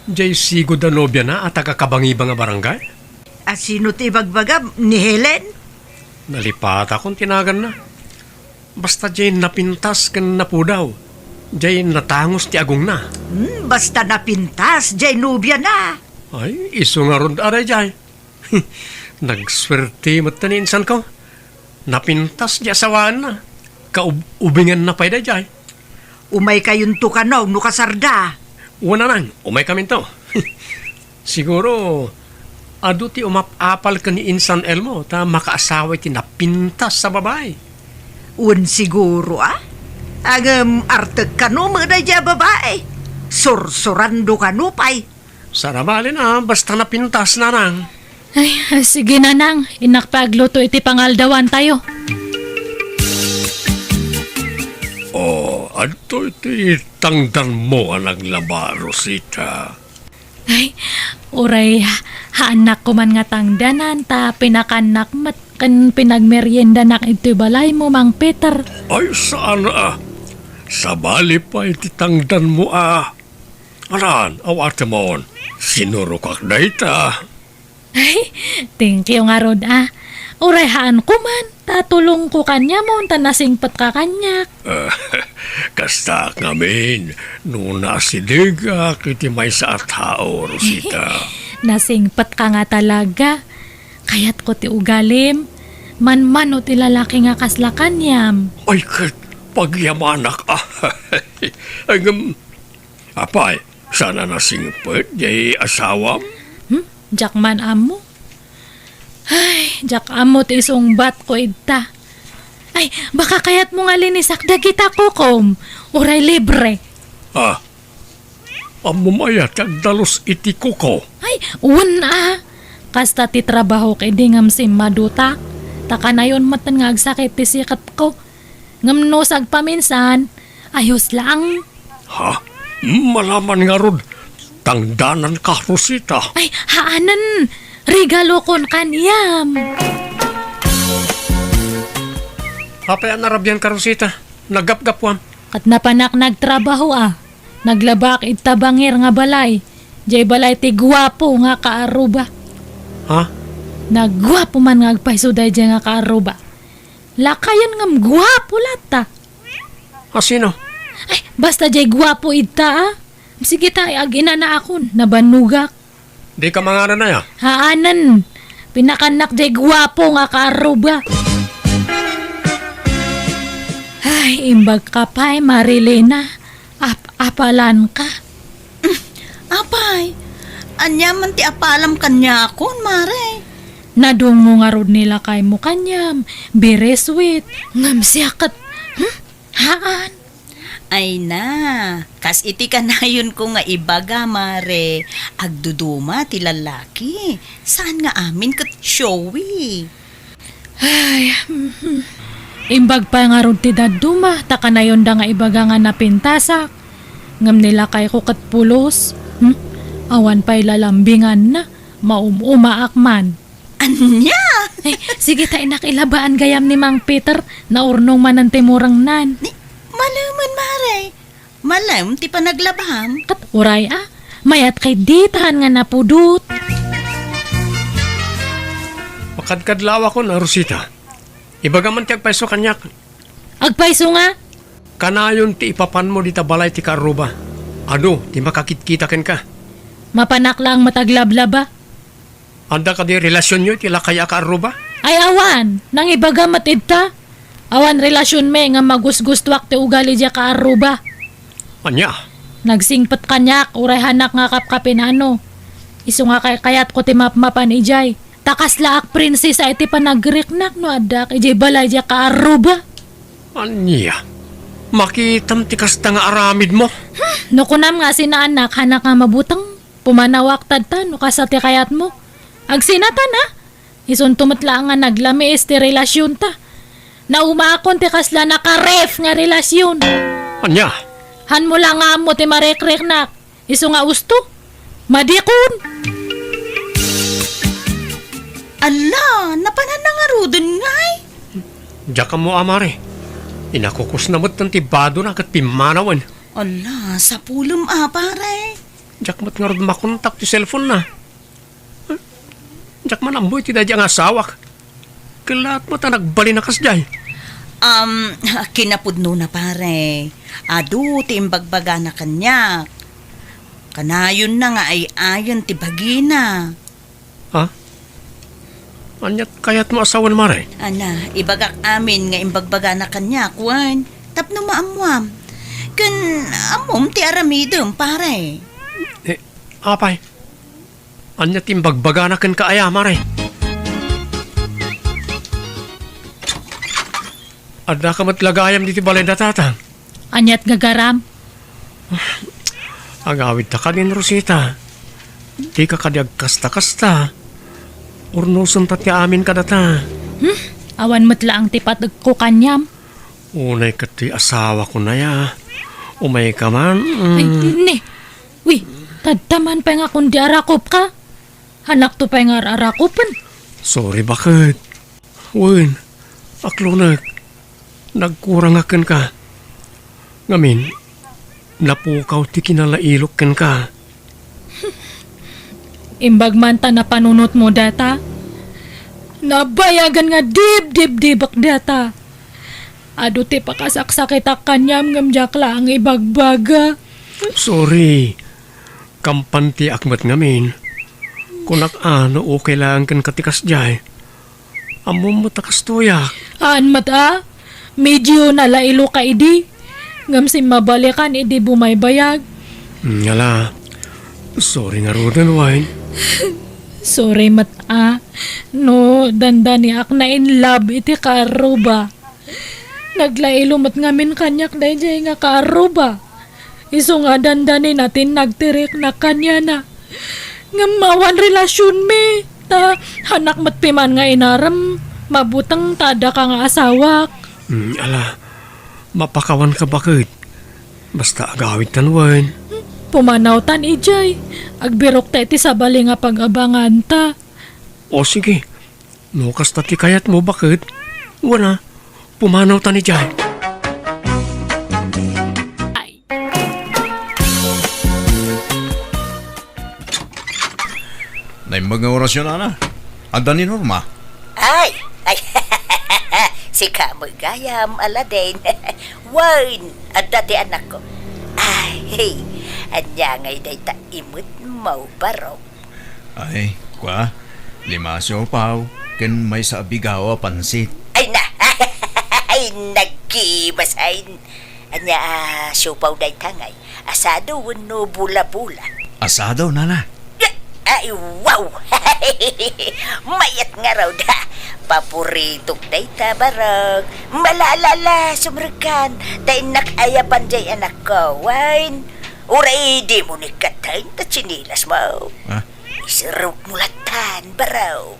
Diay sigud a nobiana a taga-Kabangibang a barangay? A, sino ti ibagbagam? Ni Helen? Nalipatakon ti naganna. Basta diay napintas ken napudaw. Diay natangos ti agongna. Hmm, basta napintas diay nobiana. Ay, isu ngarud a daydiay. Nagsuerte met ni insanko. Napintas diay asawaenna. Kaub-, ubinganna pay daydiay. Umaykayonto kano no kasarda? Wen, nanang, umaykaminto. Siguro, adu ti umap-apal ken ni Insan Elmo ta makaasawa iti napintas a babai. Wen, siguro, a? Ngem artek kano met daydiay a babai. Sursurando kano pay. Sarabalin a, basta napintas, nanang. Ay, sige, nanang. Innak pay agluto iti pangaldawantayo. O, adto iti tangdanmo a naglaba, Rosita. Ay, uray, haannak koman nga tangdanan, ta pinakannak met ken pinagmeriendanak iti balaymo, Mang Peter. Ay, saan a. Sabali pay ti tangdanmo a. Anan, awatemon, sinurokak dayta. Ay, thank you ngarud a. Uray haan koman, ta tulongko kaniamon, ta nasingpetka kaniak. Kastaak ngamin, no naasidegak iti maysa a tao, Rosita. Nasingpetka nga talaga. Kayatko ti ugalim. Manmano ti lalaki nga kasla kaniam. Ay, ket pagyamanak a. Ngem, apay, saan a nasingpet diay asawam? Hmm? Diak man ammo. Ay, diak ammo ti isungbatko idta. Ay, baka kayatmo nga linisak dagita kukom. Uray libre. Ah, ammom aya ti agdalus iti kuko? Ay, wen a. Kasta ti trabahok idi ngem simmadutak. Ta kanayon metten nga agsakit ti siketko. Ngem no sagpaminsan, ayos lang. Ha? Malaman ngarud, tangdananka, Rosita. Ay, haanen. Regalokon kaniam. Apay a narabianka, Rosita? Naggapgapuam. Ket napanak nagtrabaho a. Naglabak ita bangir nga balay. Diay balay ti guapo nga kaarruba. Ha? Nagguapo man nga agpayso daydiay nga kaarruba. Lakayen ngem guapo latta. A sino? Ay, basta diay guapo idta a. Sige ta, ag-inanaakon, nabannogak. Dika mangaran aya? Haanen. Pinakannak diay guapo nga kaarruba. Ay, imbag ka pay, Marilena. Ap-apalan ka. Apay, Ania man ti apalam kaniakon, Mare? Nadungngo ngarud ni lakaymo kaniam, very sweet. Ngem siak ket, hmm? Haan. Ay na, kas iti kanayonko nga ibaga, Mare, agduduma ti lallaki. Saan nga amin ket showy. Ay, mhm. Imbag pay ngarud ti dadduma, ta kanayonda nga ibaga nga napintasak. Ngem ni lakayko ket pulos. Hmm? Awan pay lalambinganna. Maum-umaak man. Ania? Ay, sige ta, inak, ilabaan gayam ni Mang Peter. Naurnong manen ti murengnan. Ni, malemen, Mare. Malem ti panaglabam. Ket uray a, mayat kay ditan nga napudot. Makadkadlawakon, Rosita. Ibaga man ti agpayso kaniak. Agpayso nga? Kanayon ti ipapanmo dita balay ti kaarruba. Adu ti makakitkita kenka. Mapanak laeng met aglablaba. Adda kadi relasionyo iti lakay a kaarruba? Ay, awan. Nangibaga met ita. Awan relasionmi nga magusgustoak ti ugali diay kaarruba. Ania? Nagsingpet kaniak, uray hanak nga kapkapinano. Isu nga kay-, kayatko ti mapmapan idiay. Ta kaslaak prinsesa iti panagriknak no addaak idiay balay diay kaarruba. Ania? Makitam ti kasta nga aramidmo? Hmm, no kunam nga sinaanak, hanak nga mabuteng. Pumanawak tadta no kasta ti kayatmo. Agsinatan, a? Isunto met laeng nga naglamiis ti relasionta. Naumaakon ti kasla nakaref nga relasion. Ania? Hanmo la nga ammo ti marekriknak. Isu nga usto. Madikon. Ala, napananna ngaruden ngay? Diak ammo, a, Mare. Inakukusna met ti badona ket pimmanawen. Ala, sapulem a, Pare. Diak met ngarud makontak ti cellphone na. Diak man ammo iti daydi nga asawak. Kellaat met a nagbalin a kasdiay. Um, kinapudnona, Pare. Adu ti imbagbagana kaniak. Kanayonna nga ay-ayen ti bagina. Ha? Aniat kayatmo a sawen, Mare? Ana, ibagak amin nga imbagbagana kaniak, wen, tapno maammuam. Ken ammom ti aramidem, Pare. Eh, apay? Ania ti imbagbagana kenka aya, Mare? Addaka met la gayam ditoy balay da Tatang? Aniat gagaram? Agawidta kadin, Rosita. Dika kadi agkasta-kasta. Urnosenta ti amin kadata. Hmm? Awan met laeng ti pategko kaniam. Unay ket ti asawako aya. Umayka man. Mm. Ay, ni. Wi, tadta man pay nga kundi arakopka. Hanakto pay nga ar-arakopen. Sorry, baket. Wen, aklonek. Nagkurangak kenka. Ngamin, napukaw ti kinalailok kenka. Imbag man ta napanunotmo data. Nabayagan nga dibdibdibek data. Adu ti pakasaksakitak kaniam ngem diak laeng ibagbaga. Sorry. Kampantiak met ngamin. Kunak a no okay laeng kenka ti kasdiay. Ammom met a kastoyak. Haan met a, medio nalailo ka idi. Ngem simmabalikan idi bumaybayag. Hmm, ala. Sorry ngaruden, Wine. Sorry met a, no dandaniak na in love iti kaarruba. Naglailo met ngamin kaniak daydiay nga kaarruba. Isu nga dandanina ti nagtiriknak kaniana. Ngem awan relasionmi, ta hanak met piman nga inarem, mabuteng ta addaka nga asawak. Hmm, ala, mapakawanka baket. Basta agawidtan wen. Pumanawtan idiay. Agbirokta iti sabali nga pag-abanganta. O sige, no kasta ti kayatmo, baket? Wen a, pumanawtan idiay. Naimbag nga orasyon, Ana. Adda ni Norma? Ay! Ay! Sika met gayam, Aladen. Wen, adda ti anakko. Ay, ania ngay dayta imutmo, barok? Ay, kua, lima a siopaw, ken maysa a bigaw a pansit. Ay na! Ay, nagkibasain! Ania a siopaw dayta ngay? Asado wenno bola-bola? Asado, nana. Ya, Ay, wow! Mayat ngarud, ha? Paporitok dayta, barok. Malaalala, sumrekkan. Ta innak ayapan jay anakko, wen? Uray dimo ni katten ta tsinelas mo. Ah? Iserrek mo latan, barok.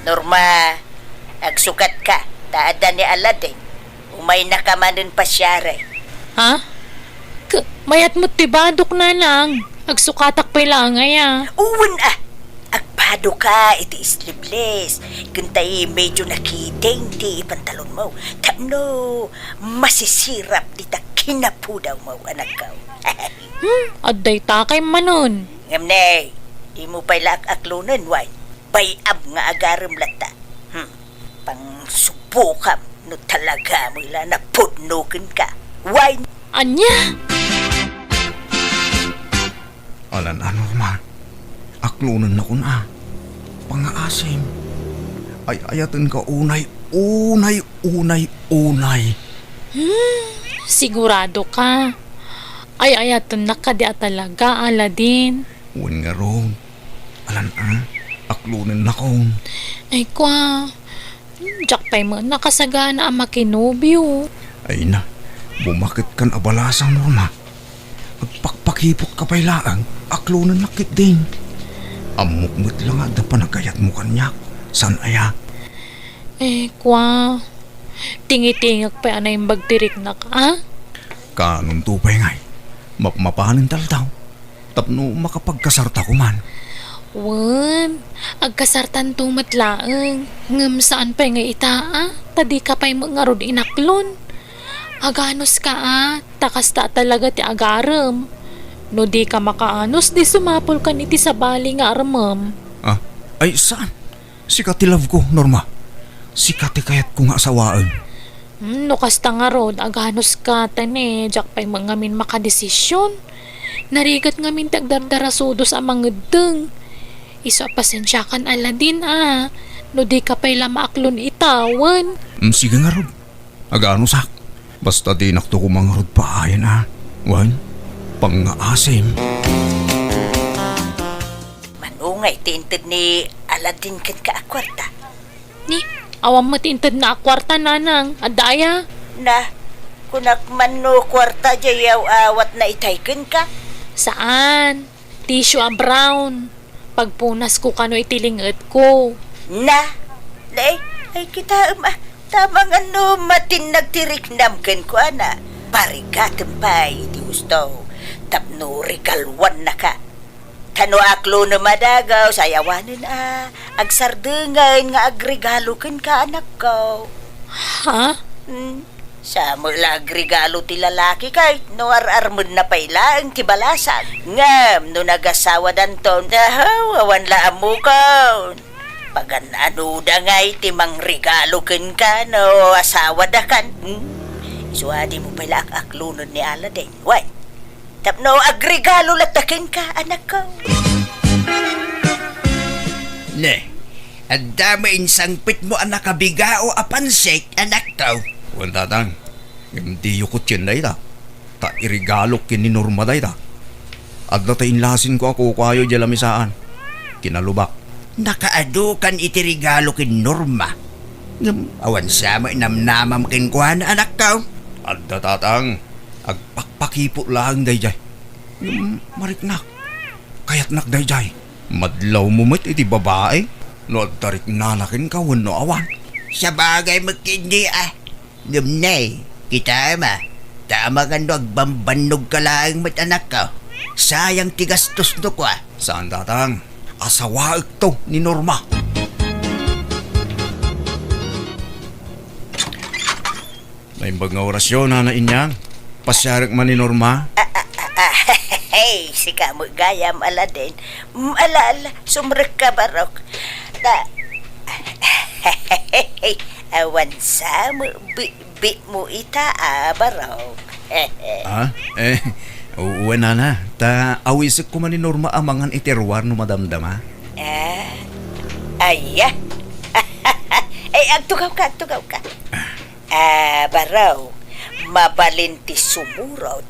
Norma, agsukatka, ta adda ni Aladdin. Umaynaka manen pasiari. Ha? K-, mayat met ti badok, nanang. Agsukatak pay laeng aya. Wen a, agbadoka iti sleeveless. Ken tay medyo nakiting ti pantalonmo. Tapno masisirap dita kinapudawmo, anakko. Hmm, adda itakay manen. Ngem ne, dimo pay la ak-aklonen, wen? Bay-am nga agarem latta. Hmm. Pangsubokam no talaga met la napudno kenka. Wen? Ania? Alan-ano, Norma? Aklonennakon a. Pangngaasim. Ay-ayatenka unay, unay, unay, unay. Hmm, sigurado ka? Ay-ayatennak kadi a talaga, Aladdin? Wen ngarud. Alan a, aklonennakon. Ay, kua, diak pay met nakasagana a makinobio. Ay na, bumaketkan a balasang, Norma. Agpakpakipotka pay laeng, aklonennak ketdin. Ammok met la nga adda panagayatmo kaniak, saan aya? Eh, kua, tingitingek pay a naimbag ti riknak, a? Kaanonto pay ngay, mapmapanen taldaw. Tapno makapagkasarta koman. Wen, agkasartanto met laeng, ngem saan pay nga ita a, ta dika pay met ngarud inaklon. Aganuska a, ta kasta a talaga ti agarem. No dika makaanus, di sumapulkan iti sabali nga armem. Ah, ay saan? Sika ti love ko, Norma. Sika ti kayatko nga asawaen. Hmm, no kasta ngarud, aganuska ta ne, diak pay met ngamin makadesisyon. Narigat ngamin ti agdardarasudos a mangeddeng. Isu a pasensiakan, Aladdin, a. No dika pay la maaklon ita, wen. Hmm, sige ngarud. Aganusak. Basta dinakto koma ngarud paayen, a. Wen, pangngaasim. Mano ngay ti inted ni Aladdin kenka a kuarta? Ni, awan met intedna a kuarta, nanang. Adda aya? Na, kunak man no kuarta jay aw-awatna itay kenka? Saan. Tissue a brown. Pagpunasko kano iti lingetko. Na, na, ay, ay, kitaem, a. Tama nga no matinnag ti riknam kenkuana. Parigatem pay iti husto. Tapno regaluannaka. Ta no aklonem a dagus, ay awanen a agsardengen nga agregalo kenka, anakko. Ha? Hmm. Sa met la agregalo ti lalaki ket no ar-armenna pay laeng ti balasang. Ngem no nagasawadanton, ahaw, awan la ammokon. Pagan-anoda ngay ti mangregalo kenka no asawadakan. Hmm? Isu a dimo pay la ak-aklonen ni Aladdin. Wen, tapno agregalo latta kenka, anakko. Ne, adda met insangpetmo a nakabigao a pansit, anakko? Wen, tatang. Ngem diyo kotien dayta. Ta iregalok ken ni Norma dayta. Adda ta inlasinko a kukuayo idiay lamisaan. Kinalubak. Nakaadu kan iti regalo ken Norma. Ngem awan sa met namnamam kenkuana, anakko? Adda, tatang. Agpakpakipot laeng daydiay. Ngem mariknak. Kayatnak daydiay. Madlawmo met iti babai no adda riknana kenka wenno awan. Sabagay met ketdi a. Ngem ne, kitaem a, ta amangan no agbambannogka laeng met, anakko. Sayang ti gastos no kua. Saan, tatang. Asawaekto ni Norma. Naimbag nga orasyo, Nana Inyang. Pasiarek man ni Norma. Ah, ah, ah, ah, hey, sika met gayam, Aladdin. Mm, ala, ala, sumrekka, barok. Ta, awan sa met bi-, bitmo ita a, barok. Ah, eh, u-, wen, Nana. Ta awisek koma ni Norma a mangan iti ruar no madamdama. Ah, aya. Eh, agtugawka, agtugawka. Ah, barok, mabalin ti sumurot.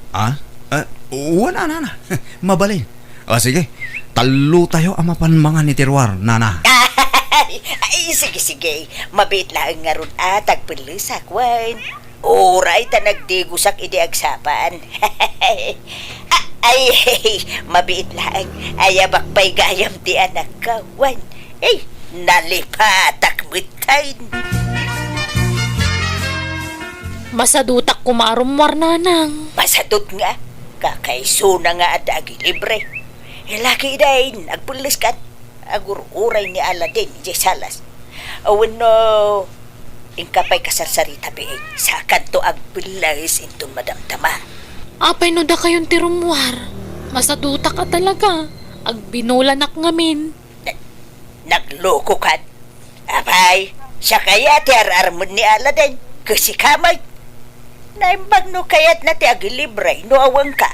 Ah? Ah, Wen a, nana. Mabalin. O, sige. Tallotayo a mapan mangan iti ruar, nana. Ay, ay, sige, sige. Mabiit laeng ngarud a tagpellesak, wen. Uray ta nagdigusak idi agsapa. A-, ay, mabiit laeng. Ayabak pay gayam ti anakko, wen. Ay, nalipatak metten. Masadutak koma a rummuar, nanang. Masadut nga. Kakaisuna nga adda agilibre. Laki dayn, agpelleskan. Agur-uray ni Aladin idiay salas. Wenno, inka pay kasarsarita biit, sakanto agpelles inton madamdama. Apay no dakayon ti rummuar? Masadutak a talaga. Agbinolanak ngamin. Na-, naglukokan? Apay, siak aya ti ar-armen ni Aladin, ket sika met. Naimbag no kayatna ti agilibre no awanka.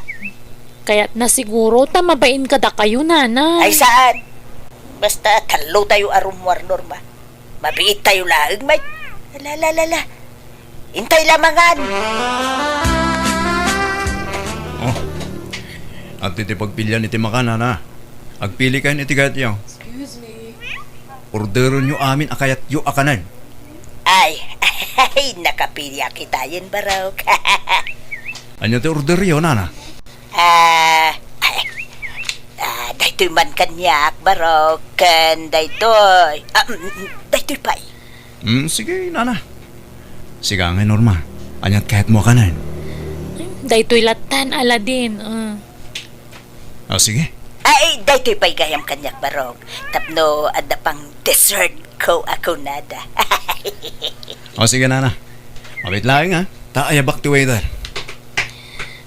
Kayatna siguro ta mabain kadakayo, nana. Ay, saan? Basta tallotayo a rummuar, Norma. Mabiittayo laeng met. La, la, la, la. Intay la mangan. Oh. Adtoy ti pagpilian iti makan, nana. Agpilikayon iti kayatyo. Excuse me. Orderenyo amin a kayatyo a kanen. Ay, ay, nakapiliak itayen, Barok. Ania ti orderyo, nana? Ah, ay, ah, daytoy man kaniak, Barok, ken daytoy. Ah, mm, mm, daytoy pay. Mm, sige, nana. Sika ngay, Norma. Aniat kayatmo a kanen? Daytoy lattan, Aladin. Ah. Ah, sige. Ay, daytoy pay gayam kaniak, Barok. Tapno adda pang dessert ko a kunada. O, sige, nana. Mabiit laeng, ha? Ta ayabak ti waiter.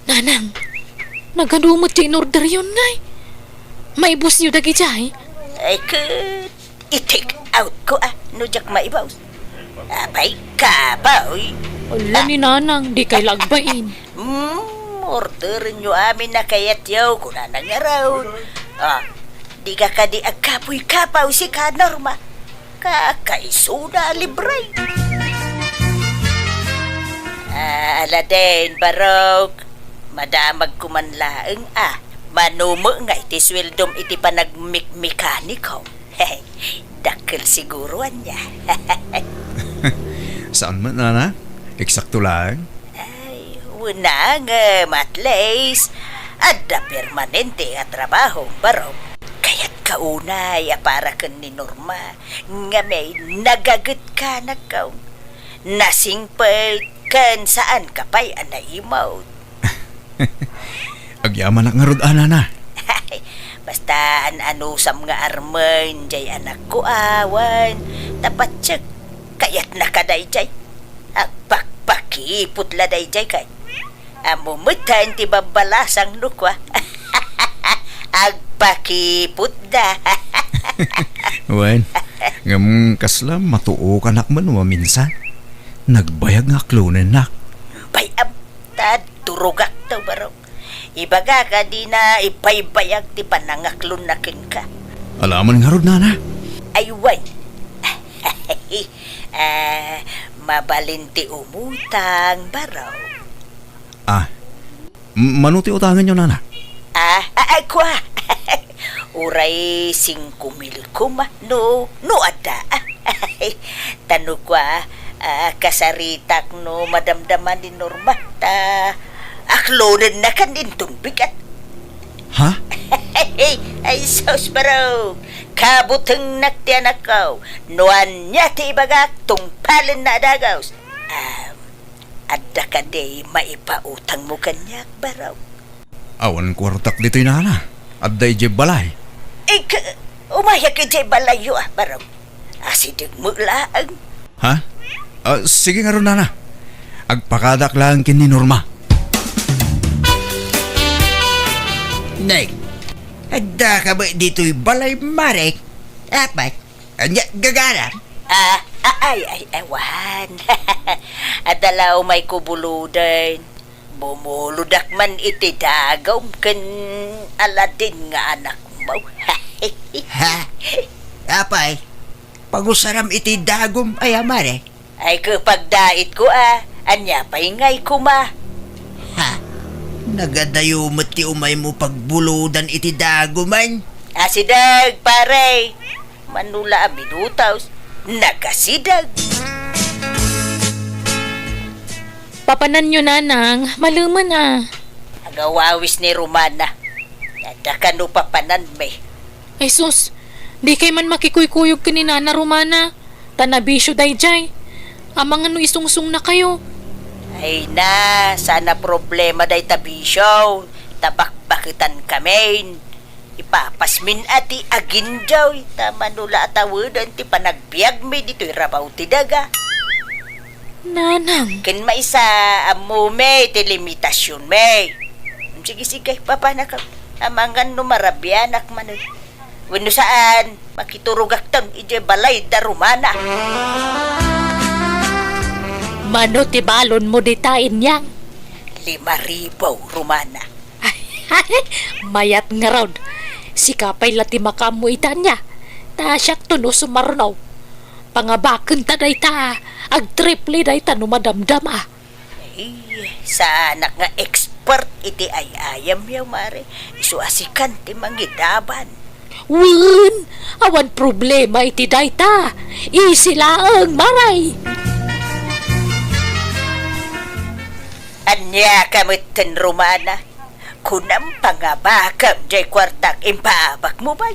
Nanang, nagadu met ti inorderyon ngay? Maibusyo dagidiay? Ay, ket i-take out ko, ah, no diak maibus. Apay, kapoy. Ala ni Nanang, dikay la agbain. Hmm, orderenyo amin a kayatyo, kunana ngarud. Ah, dika kadi agkapoy-kapoy sika, Norma. Kakaisuna a libre. Ah, Aladin, Barok, madamagko man laeng a manumengay ti sueldom iti panagmikmekaniko. Dakkel siguro ania. Saan met, nana? Eksakto laeng? Ay, wen ngem, at least, adda permanente a trabaho, Barok. Kayatko unay a para ken ni Norma, ngamin nagagetka, nakkaw. Nasingpet ken saanka pay a naimut. Agyamanak ngarud a, nana. Basta an-anusam nga armen diay anakko a, wen, ta patiek, kayatnaka daydiay. Agpakpakipot la daydiay kay. Ammo metten ti babbalasang no kua. Agpakipotda. Wen, ngem kasla matuokanak met maminsan. Nagbayag nga aklonennak. Bay-am, ta durogak ta, Barok. Ibagak a dina ibaybayag ti panangaklonna kenka. Ala man ngarud, nana. Ay, wen. Ah, mabalin ti umutang, Barok. Ah, m-, mano ti utangenyo, nana? Ah, ah, ay, kua. Uray singko mil koma, no, no adda. Ta no kua, ah, kasaritak no madamdama ni Norma, ta aklonennakan inton bigat. Ha? Ay, sus, Barok. Kabutengnak ti anakko. No ania ti ibagak, tungpalenna a dagus. Ah, Adda kadi maipautangmo kaniak, Barok? Awan kuartak ditoy, nana. Adda idiay balay. Ika, umayak idiay balayyo, ah, Barok. Asidegmo laeng. Ha? Ah, sige ngarud, nana. Agpakadak laeng ken ni Norma. Nay, adda ka ba ditoy balay, Mare? Apay, ania gagara? Ah, ah, ay, ay, awan. Adda la umay ko buluden. Bumuludak man iti dagum ken Aladin nga anakmo. Ha? Apay, pagusaram iti dagum aya, Mare? Ay, ket pagdaitko, a. Ania pay ngay koma? Ha? Nagadayo met ti umaymo pagbulodan iti daguman. Asideg, pare. Mano la a minutos, nagasideg. Papananyo, nanang, malemen a. Agawawis ni Romana. Adda kano papananmi? Ay sus, dikay man makikuykuyog ken ni Nana Romana. Ta nabisio daydiay. Amangan no isungsungnakayo. Ay na, saan a problema dayta bisio. Ta bakbaketankami. Ipapasmin a ti agindaw, ta mano la a taweden ti panagbiagmi ditoy rabaw ti daga. Nanang. Ken maysa, ammomi ti limitasionmi. Sige, sige, papanaka. Amangan no marabianak manen. Wenno saan, makiturogakton idiay balay da Romana. Mano ti balonmo dita, Inyang? Lima ribu, Romana. Mayat ngarud. Sika pay la ti makaammo ita, ania? Ta siakto no sumarno. Pangabakenta dayta, agtriple dayta no madamdama. Ay, saanak nga expert iti ay-ayamyo, mare. Isu a sikan ti mangidaban. Wen, awan problema iti dayta. Easy laeng, mare. Ania ka metten, Romana? Kunam, pangabakam jay kuartak impaabakmo, bay.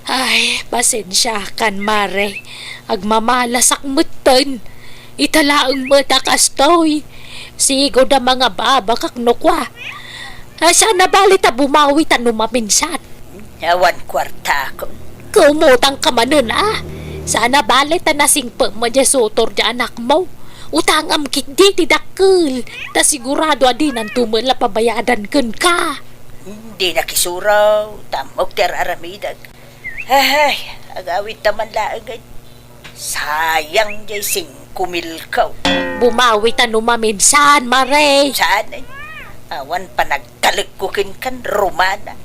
Ay, pasensiakan, mare. Agmamalasak metten. Ita laeng met a kastoy. Sigud a mangababakak no kua. Ah, saan a bale ta bumawi ta no maminsan. Awan kuartakon. Kaumutangka manen, a. Saan a bale ta nasingpem met diay sutor diay anakmo. Utangam ketdi ti dakkel. Ta sigurado a dinanto met la pabayadan kenka. Dinak isuro, ta ammok ti ar-aramidek. Ay, agawidta man laeng, ay. Sayang diay singko milko. Bumawi ta no maminsan, mare. Saan, ay? Awan panagtalekko kenka, Romana.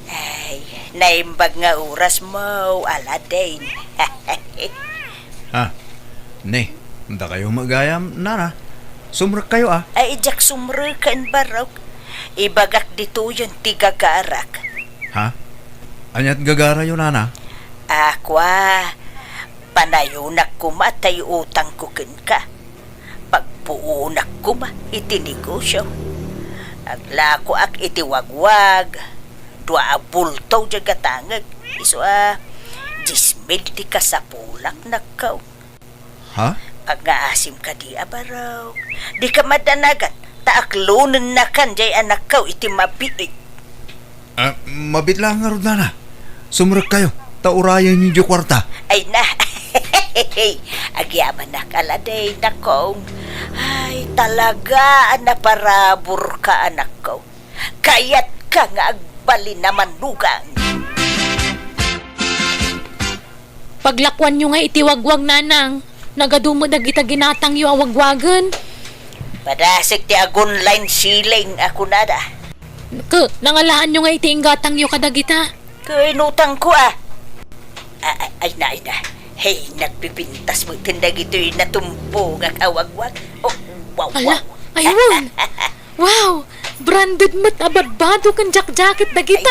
Ay, naimbag nga orasmo, Aladdin. Ha? Ne, dakayo met gayam, nana. Sumrekkayo, a. Ay, diak sumreken, barok. Ibagak ditoyen ti gagarak. Ha? Aniat gagarayo, nana? A, kua, panayonak koma tay utangko kenka. Pagpuonak koma iti negosio. Aglakoak iti wagwag. Dua a bulto diay gatangek. Isu a, dies mil ti kasapulak, nakkaw. Ha? Agngaasim kadi a barok. Dika madanagan, ta aklonennakan diay anakko iti mabiit. Ah, mabiit laeng ngarud, nana. Sumrekkayo, ta urayenyo diay kuarta. Ay na. Agyamanak, Aladdin, nakong. Ay, talaga a naparaburka, anakko. Kayatka nga agbalin a manugang. Paglakuanyo nga iti wagwag, nanang. Nagadu met dagita ginatangyo a wagwagen. Padasek ti agunline ceiling a kunada. Ke, nangalaanyo nga iti inggatangyo kadagita? Ke, inutangko, a. A-, a-, ay na, ay na. Hey, nagpipintas met dagitoy natumpongak a wagwag. Oh, wow, ala, wow. Ay, wen. Wow! Branded met a badbado ken jacket dagita.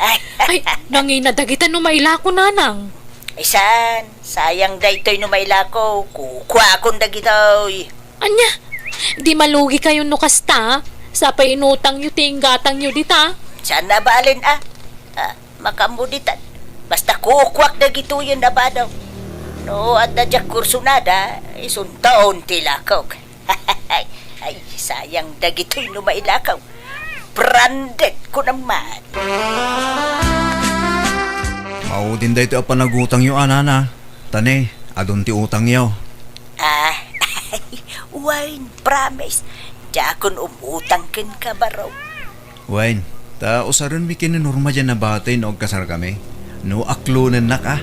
Ay, na. Ay, nangina dagita no mailako, nanang. Ay, saan? Sayang daytoy no mailako. Kukuakon dagitoy. Ania? Di malugikayo no kasta, a? Sapay inutangyo ti inggatangyo dita. Saan a balen, a? A, makaammo ditan. Basta kukuak dagitoyen a bado. No adda diak kursunada, isuntaon ti lakok. Ay, sayang dagitoy no mailakaw. Branded ko naman. Maudin daytoy a panagutangyo, a, nana. Ta ne, adun ti utangyo. A, wen, promise. Diakon umutang kenka, baro. Wen, ta usarenmi ken ni Norma diay nabati no agkasarkami. No aklonennak, a.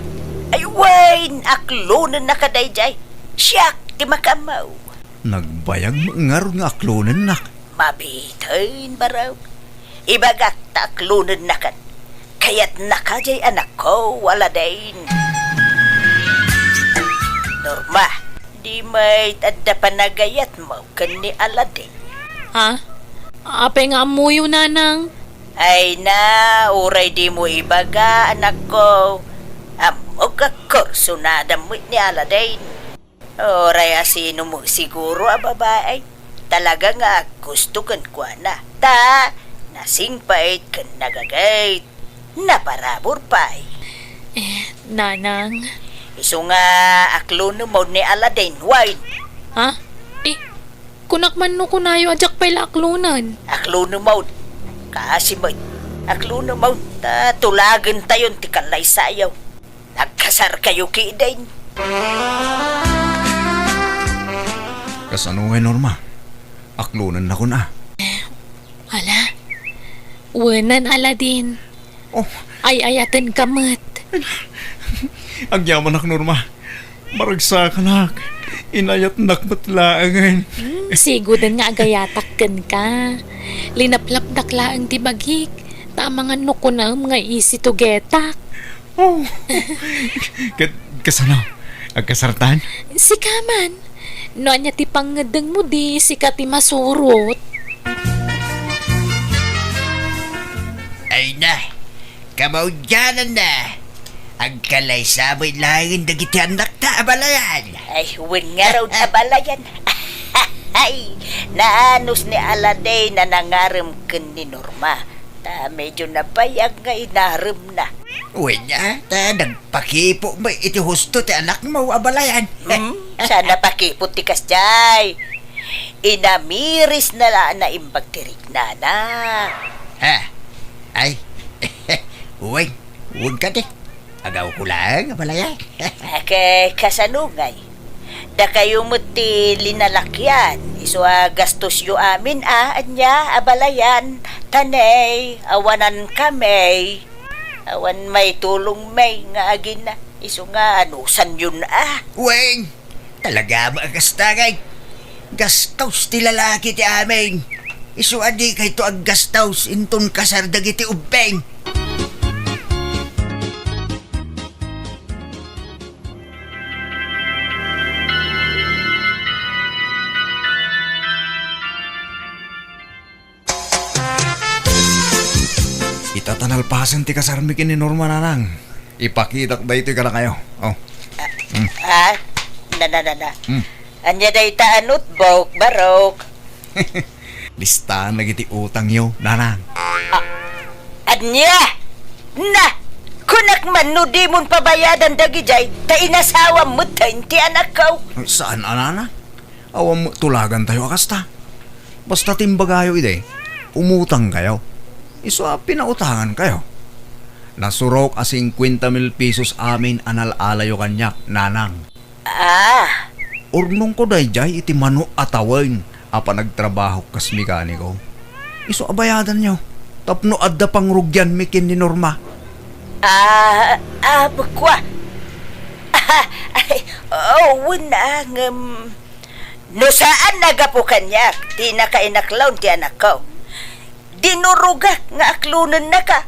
Ay, wen, aklonennaka daydiay. Siak ti makaammo. Nagbayag met ngarud nga aklonennak. Mabiten, baro. Ibagak ta aklonennakan. Kayatnaka diay anakko, Aladdin. Norma, Di met adda panagayatmo ken ni Aladdin. Ha? Apay nga ammoyo, Nanang? Ay na, uray dimo ibaga, anakko. Ammok a kursunada met ni Aladdin. Uray asino mo siguro a babae. Talaga nga aggusto kenkuana. Ta, nasingpet ken nagagayt. Naparabur pay. Eh, Nanang. Isu nga aklonem mawn ni Aladdin, wen. Ha? Eh, kunak man no kunayo a diak pay la aklonen. Aklonem mawn. Kasi met. Aklonem mawn. Ta tulagentayon ti kallaysayo. Nagkasarkayo kidin. Kasano ngay, Norma? Aklonennakon a. Ala, wenen, Aladdin. Oh. Ay-ayatenka met. Agyamanak, Norma. Maragsakanak. Inayatnak met laengen. Hmm, siguden nga agayatak kenka. Linaplapdak laeng ti bagik. Ta amangan no kunaem nga isi tugetak. Oh. Ket kasano? Agkasartan? Sika man. No ania ti pangngeddengmo, di sika ti masurot. Ay na, kamaudiananna. Agkalaysa met laengen dagiti annakta a balayan. Ay, wen ngarud a balayan. Ay, naanus ni Aladdin a nangarem ken ni Norma. Ta medyo nabayag nga inaremna. Wen a, ta nagpakipo met iti husto ti anakmo a balayan. Hmm, saan a pakipo ti kasdiay? Inamirisna la a naimbag ti riknana. Ha? Ay, wen, wen kadi. Agawko laeng a balayan. Ket kasano ngay? Dakayo met ti linalakian, isu a gastosyo amin a, ania, a balayan, ta ne, awanan kami. Awan maitulongmi nga agina, isu nga anusanyon a. Wen, talaga met a kasta ngay. Gastos ti lalaki ti amin. Isu a dikayto aggastos inton kasar dagiti ubbing. Ita ta nalpasen ti kasarmi ken ni Norma, Nanang. Ipakitak daytoy kadakayo. Oh. Hmm. Ah, na, na, na, na. Hmm. Ania dayta a notebook, Barok? Listaan dagiti utangyo, Nanang. Ah, ania? Na, kunak man no dimon pabayadan dagidiay, ta inasawam metten ti anakko. Saan a, Nanang. Awan met tulagantayo a kasta. Basta ti imbagayo idi, umutangkayo. Isu a pinautangankayo. Nasurok a singkuenta mil pesos amin a nal-alayo kaniak, Nanang. Ah. Urnongko daydiay iti mano a tawen a panagtrabahok kas mekaniko. Isu a bayadanyo tapno adda pangrugianmi ken ni Norma. Ah, ah, kua. Ah, ay, oo, wen a, ngem no saan a gapu kaniak ti nakainaklon ti anakko, dinurogak nga aklonennaka.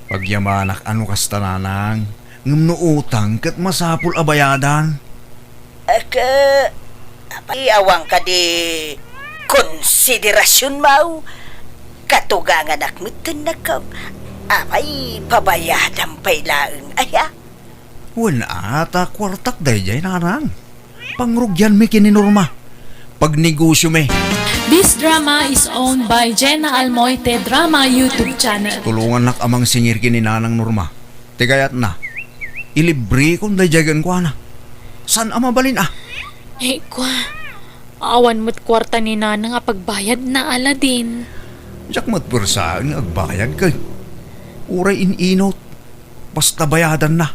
Pagyamanak a no kasta, Nanang, ngem no utang ket masapul a bayadan. Ket, apay, awan kadi konsiderasionmo? Katuganganak metten, anakko. Apay, pabayadam pay laeng aya? Wen a, ta kuartak daydiay, Nanang. Pangrugianmi ken ni Norma. Pagnegosiomi. This drama is owned by Jenna Almoite Drama YouTube Channel. Tulongannak a mangsingir ken ni Nanang Norma. Ti kayatna, ilibrekon daydiay kenkuana. Saan a mabalin a? Eh, kua, awan met kuarta ni Nanang a pagbayadna, Aladdin. Diak met puersaen nga agbayad ket uray in-inut. Basta bayadanna.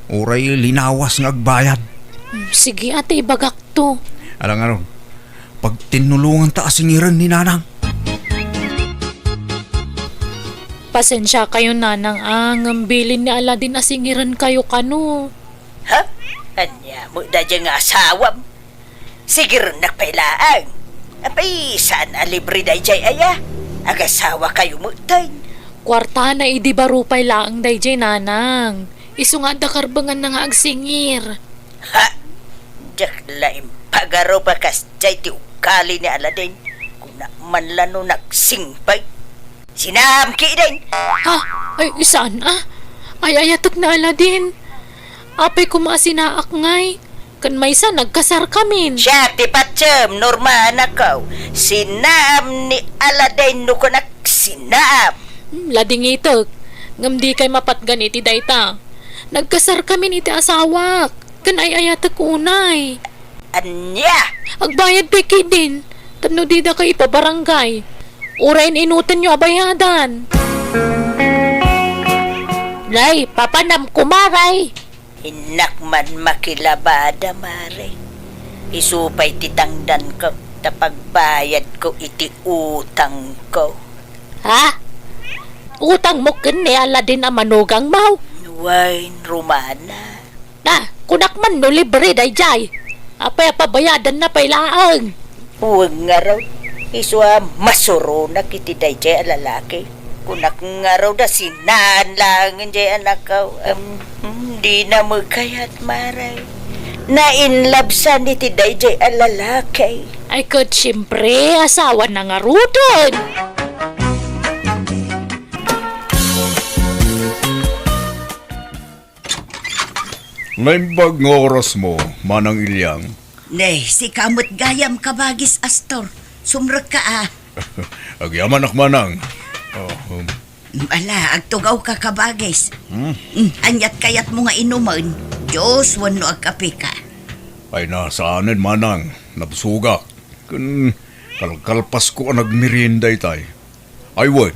Uray linawas nga agbayad. Hmm, sige, ate, ibagakto. Ala ngarud, pagtinnulonganta a singiren ni Nanang. Pasensiakayo, Nanang, a, ngem bilin ni Aladdin a singirenkayo kano. Ha? Ania met daydiay nga asawam? Sigirennak pay laeng. Apay, saan a libre daydiay aya? Agasawakayo metten. Kuartana idi baro pay laeng daydiay, Nanang. Isu nga adda karbenganna nga agsingir. Ha? Diak la impagarup a kasdiay ti ugali ni Aladin. Kunak man la no nagsingpet. Sinaam ketdin! Ah, ay, saan, ah? Ay, ayatek ni Aladin. Apay koma a sinaak ngay? Ken maysa, nagkasarkamin. Siak ti patiem, Norma, anakko. Sinaam ni Aladin no kunak sinaam. Hmm, ladingitek. Ngem dikay mapatgan iti dayta. Nagkasarkamin iti asawak. Ken ay-ayatek unay. Ania? Agbayad pay ketdin, tapno didaka ipabarangay. Uray in-inutenyo a bayadan. Nay, papanam, kumare. Innak man makilabada, mare. Isu pay ti tangdanko, ta pagbayadko iti utangko. Ha? Utangmo ken ni Aladin a manugangmo? Wen, Romana. Na, kunak man no libre daydiay. Apay a pabayadanna pay laeng? Wen ngarud, isu a masuronak iti daydiay a lalaki. Kunak ngarud a sinaan laeng diay anakko. Em, hmm, dina met kayat, mare. Nainlabsan iti daydiay a lalaki. Ay, ket siempre, asawana ngaruden. Naimbag nga orasmo, Manang Iliang. Ne, sika met gayam, Kabagis Astor. Sumrekka, a. Agyamanak, Manang. Oh, um. Ala, agtugawka, Kabagis. Hmm? Mm, aniat kayatmo nga inumen? Juice wenno agkapeka? Ay, na, saanen, Manang. Nabsogak. Ken kalkalpasko a nagmerienda itay. Ay wen,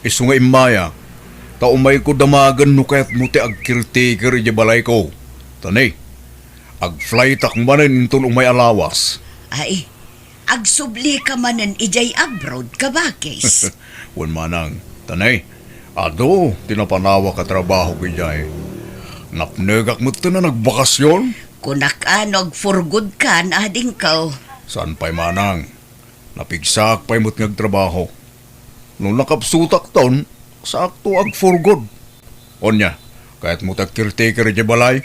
isu nga immayak, ta umayko damagen no kayatmo ti agcaretaker idiay balayko. Ta ne, agflightak manen inton umay a lawas. Ay, agsublika manen idiay abroad, Kabagis? Wen, Manang. Ta ne, adu ti napanawak a trabahok idiay. Napnekak metten a nagbakasyon. Kunak a no agforgodkan, adingko. Saan pay, Manang. Napigsaak pay met nga agtrabaho. No nakapsutakton, saakto agforgod. Onya, kayatmo ti agcaretaker idiay balay?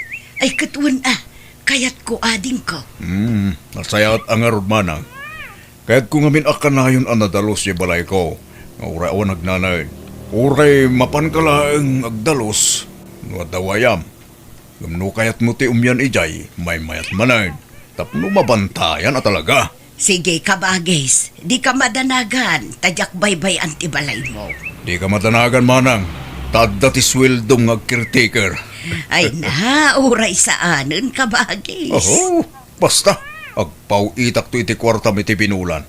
Ay, ket wen a, kayatko, adingko. Hmm, nasayaat a ngarud, Manang. Kayatko ngamin a kanayon a nadalus idiay balayko, nga uray awan agnanaed. Uray mapanka laeng agdalus, no adda wayam. Ngem no kayatmo ti umian idiay, maymayat manen, tapno mabantayan a talaga. Sige, Kabagis, dika madanagan, ta diak baybay-an ti balaymo. Dika madanagan, Manang, ta adda ti sueldom nga agcaretaker. Ay na, uray saanen, Kabagis. Oho, basta, agpaw-itakto iti kuartam iti binulan.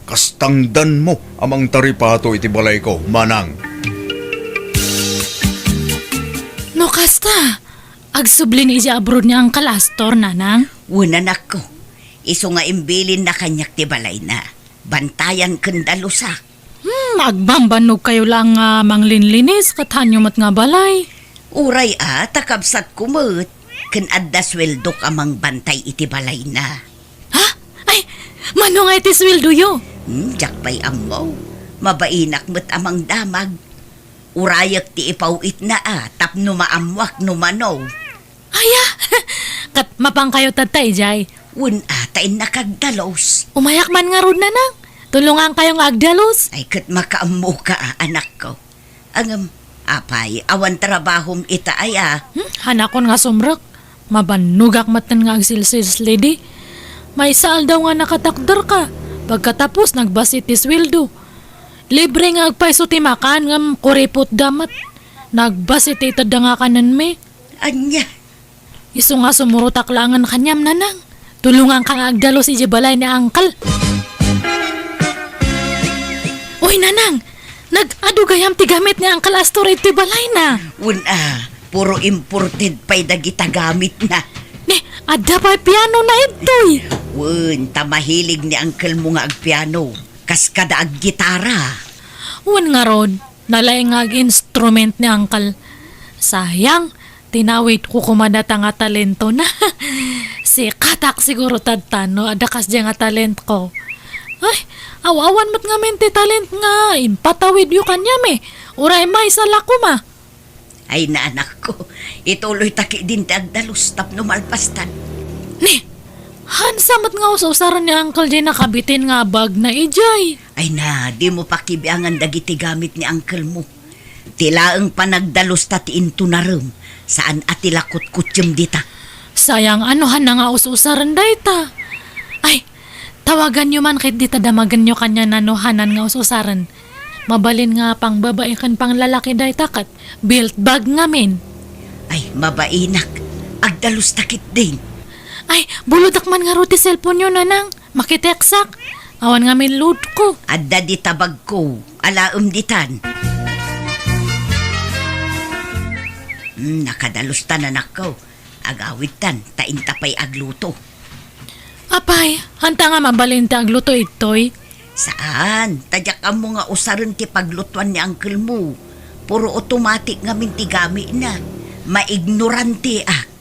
Kas tangdanmo a mangtaripato iti balayko, Manang. No kasta, agsubli ni idiay abroad ni Uncle Astor, Nanang? Wen, anakko. Isu nga imbilinna kaniak ti balayna. Bantayan ken dalusak. Hmm, agbambannog kayo lang nga manglinlinis ket haanyo met nga balay. Uray a, ta kabsatko met, ken adda sueldok a mangbantay iti balayna. Ha? Ay, mano nga iti sueldoyo? Hmm, diak pay ammo. Mabainak met a mangdamag. Urayek ti ipaw-itna a tapno maammoak no mano. Aya, ket mapankayo tatta idiay? Wen a, ta innak agdalus. Umayak man ngarud, Nanang. Tulongankayo nga agdalus. Ay, ket makaammoka a, anakko. Ngem, apay, awan trabahom ita aya? Hmm, hanakon nga sumrek. Mabannogak metten nga agsilsilslidi. Maysa aldaw nga nakatakderka. Pagkatapos, nagbasi ti sueldo. Libre nga agpayso ti makan, ngem kuripotda met. Nagbasi ti itedda nga kanenmi. Ania? Isu nga sumurotak laengen kaniam, Nanang. Tulonganka nga agdalus idiay balay ni Uncle. Uy, Nanang! Nag-adu gayam ti gamit ni Uncle Astor iti balayna. Wen a, puro imported pay dagita gamitna. Ni, adda pay pianona ditoy. Wen, ta mahilig ni uncle mo nga agpiano. Kas kada aggitara. Wen ngarud, nalaing nga ag-instrument ni Uncle. Sayang, tinawidko koma data nga talentona. Sikatak siguro tatta no adda kasdiay nga talentko. Ay, aw-awan met ngamin ti talent nga impatawidyo kaniam, e. Uray maysa la koma. Ay, na, anakko, ituloyta ketdin ti agdalus tapno malpastan. Ni, Haan sa met nga us-usaren ni Uncle jay nakabitin nga bagna idiay. Ay na, dimo pakibiangan dagiti gamit ni uncle mo. Ti laeng panagdalusta ti intunarem, saan a ti la kutkutsem dita. Sayang, ano haan nga us-usaren dayta? Ay, tawaganyo man ket dita damagenyo kaniana no haanan nga us-usaren. Mabalin nga pangbabai ken panglalaki dayta ket built bag ngamin. Ay, mabainak. Agdalusta ketdin. Ay, bulodak man ngarud ti cellphone-yo, Nanang. Makitext-ak. Awan ngamin load-ko. Adda dita bagko. Alaem ditan. Hmm, nakadalusta, anakko. Agawidtan, ta inta pay agluto. Apay, haanta nga mabalin ti agluto, ittoy? Saan, ta diak ammo nga usaren ti paglutuan ni uncle mo. Puro automatic ngamin ti gamina. Maignoranteak.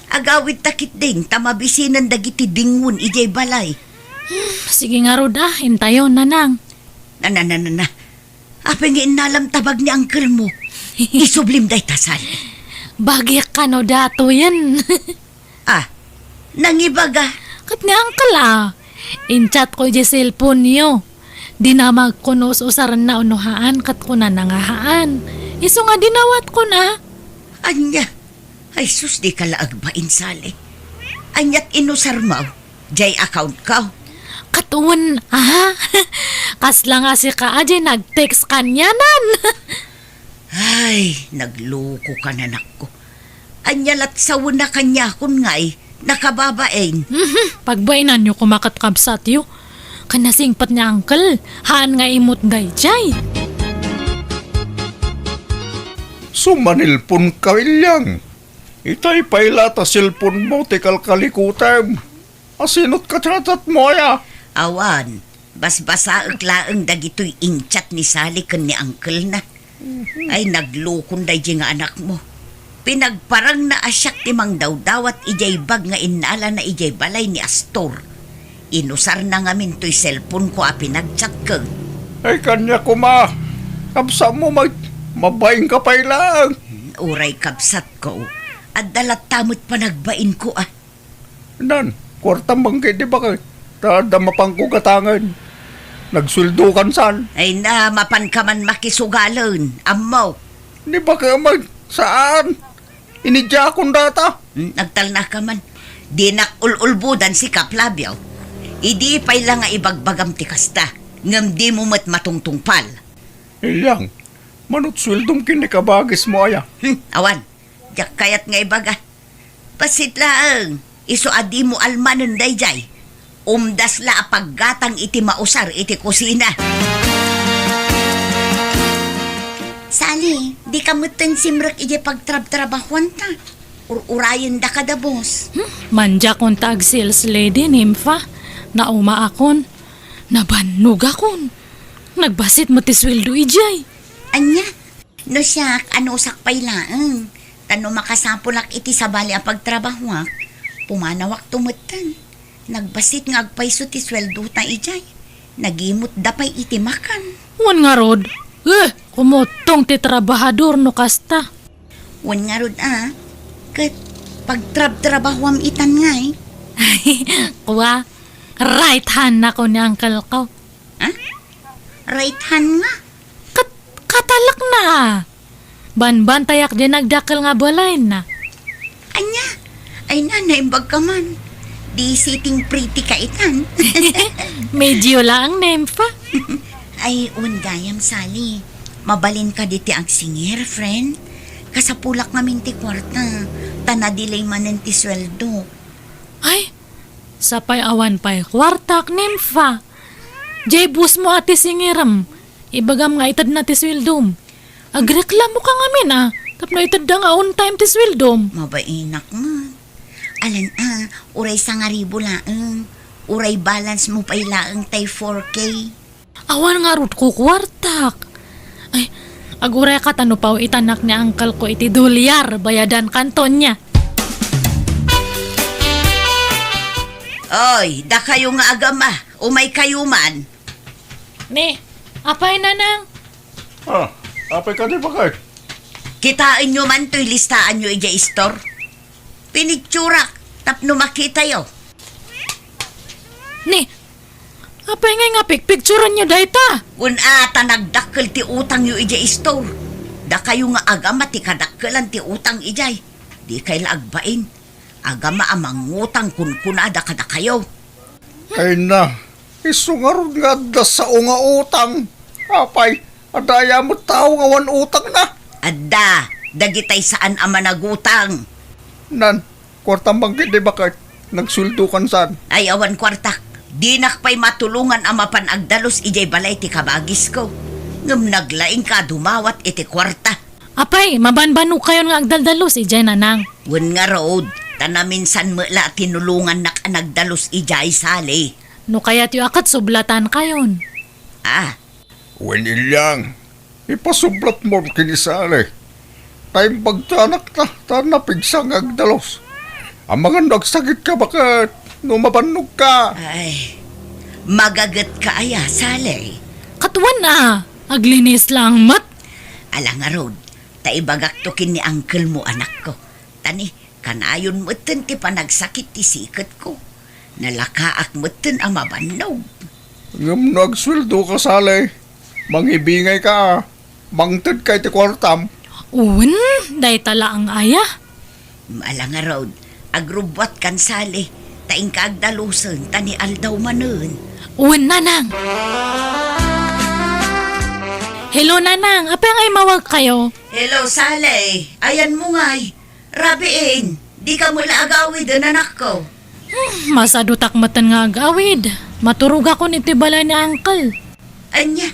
Agawidta ketdin, ta mabisinen dagiti dingwen idiay balay. Hmm, sige ngarud a, intayon, Nanang. Na, na, na, na, na. Apay nga innalam ta bag ni uncle mo? Isublim dayta, Sally. Bagik kano datoyen. Ah, nangibaga? Ket ni uncle a. In-chat-ko idiay cellphone-yo. Dinamagko no us-usarenna wenno haan ket kunana nga haan. Isu nga dinawatko na. Ania? Ay sus, dika la agbain, Sally. Aniat inusarmo? Jay account-ko? Ket wen, aha? Kasla nga sika a jay nag-text kanianan. Ay, nagluko ka, anakko. Ania lat sawen a kaniakon ngay, nakababain. Mhm, pagbainanyo koma ket kabsatyo. Ken nasingpet ni uncle, haan nga imut dayjay. Sumanilpon ka, Ilyang. Itay pay la ta cellphone mo ti kalkalikutem. Asinot ka chat-chat mo aya? Awan, basbasaek laeng dagitoy in-chat ni Sally ken ni uncle-na. Mhm. Ay, naglukon daydi nga anak mo. Pinagparangna a siak ti mangdawdawat idiay bag nga innalana idiay balay ni Astor. Inusarna ngamin toy cellphone-ko a pinag-chat-ko. Ay, kaniak koma. Kabsat mo, mag-, mabain ka pay laeng. Hmm, uray kabsatko. Adda latta met panagbainko, ah. Nan, kuartam bangkit di bakay. Ta adda mapanko gatangen. Nagsueldokan san. Ay na, mapanka man makisugalen. Ammo. Ni bakay man, saan? Inidiakon data. Hmm, nagtalna ka man. Dinak ul-ulbudan si Kap Labio. Idi pay la nga ibagbagam ti kasta. Ngem dimo met matungtungpal. Ilyang, manut sueldom ken ni kabagismo aya. Hmm, awan. Diak kayat nga ibaga. Bassit laeng, isu a dimo almanen dayjay. Umdas la a paggatang iti mausar iti kusina. Sally, dika metten simrek idiay pagtrabtrabahuanta. Ur-urayendaka da, boss. Hmm, mandiakon ta ag-sales lady, Nympha. Naumaakon. Nabannogakon. Nagbassit met ti sueldo idiay. Ania? No siak, anusak pay laeng. Ta no makasapulak iti sabali a pagtrabahuak, pumanawakto metten. Nagbassit nga agpayso ti sueldota idiay. Nagimutda pay iti makan. Wen ngarud, eh, kumuttong ti trabahador no kasta. Wen ngarud a, ket pagtrabtrabahuam itan ngay. Kua, right hand nako ni uncle ko. Ha? Right hand nga? Kat-, katalakna. Banbantayak di nagdakkel nga balayna. Ania? Ay na, naimbag ka man. Di sitting pretty ka itan. Medyo laang, Nympha. Ay, wen gayam, Sally. Mabalin ka diti agsingir, friend. Kasapulak ngamin ti kuarta. Ta na-delay manen ti sueldo. Ay, sapay awan pay kuartak, Nympha. Jay boss mo a ti singirem, ibagam nga itedna ti sueldom. Agreklamo ka ngamin a, tapno itedda nga on time ti sueldom. Mabainak man. Alan a, uray sangaribu laeng. Uray balance mo pay laeng tay four K. Awan ngarud ko kuartak. Ay, aguray ka ta no pao-itanak ni uncle ko iti dolyar, bayadan kanto nia. Oy, dakayo nga agama, umay kayo man. Ni, apay, Nanang? Ah, apay ka di bakay? Kitaenyo man toy listaanyo idiay istor. Pinitsurak tapno makitayo. Ni, apay ngay nga pikpikturenyo dayta? Wen a, ta nagdakkel ti utangyo idiay istor. Dakayo nga agama ti kadakkelan ti utang idiay. Dikay la agbain. Agama a mangutang kunkunada kadakayo. Ay na, isu ngarud nga adda sao nga utang. Apay, adda aya met tao nga awan utangna? Adda, dagitay saan a managutang. Nan, kuartam bangkit di baket, nagsueldokan saan? Ay, awan kuartak. Dinak pay matulongan a mapan agdalus idiay balay ti kabagisko. Ngem naglaingka a dumawat iti kuarta. Apay, mabanbanogkayon nga agdaldalus idiay, Nanang? Wen ngarud, ta naminsan met la a tinulongannak a nagdalus idiay, Sally. No kayatyo a ket sublatankayon. Ah. Wen, Ilyang, ipasublatmo ken ni Sally. Ta imbag ti anakta, ta napigsa nga agdalus. Amangan no agsakitka baket, no mabannogka. Ay, magagetka aya, Sally? Ket wen a, aglinis laeng met. Ala ngarud, ta ibagakto ken ni uncle mo, anakko. Ta ni, kanayon metten ti panagsakit ti siketko. Nalakaak metten a mabannog. Ngem no agsueldoka, Sally, mangibingayka a, mangtedka iti kuartam. Wen, dayta laeng aya. Ala ngarud, agrubbuatkan, Sally, ta inka agdalusen, ta ni aldaw manen. Wen, Nanang. Hello, Nanang. Apay nga immawagkayo? Hello, Sally. Ayanmo ngay. Rabiin, dika met la agawiden, anakko. Hmm, masadutak metten nga agawid. Maturogakon iti balay ni uncle. Ania?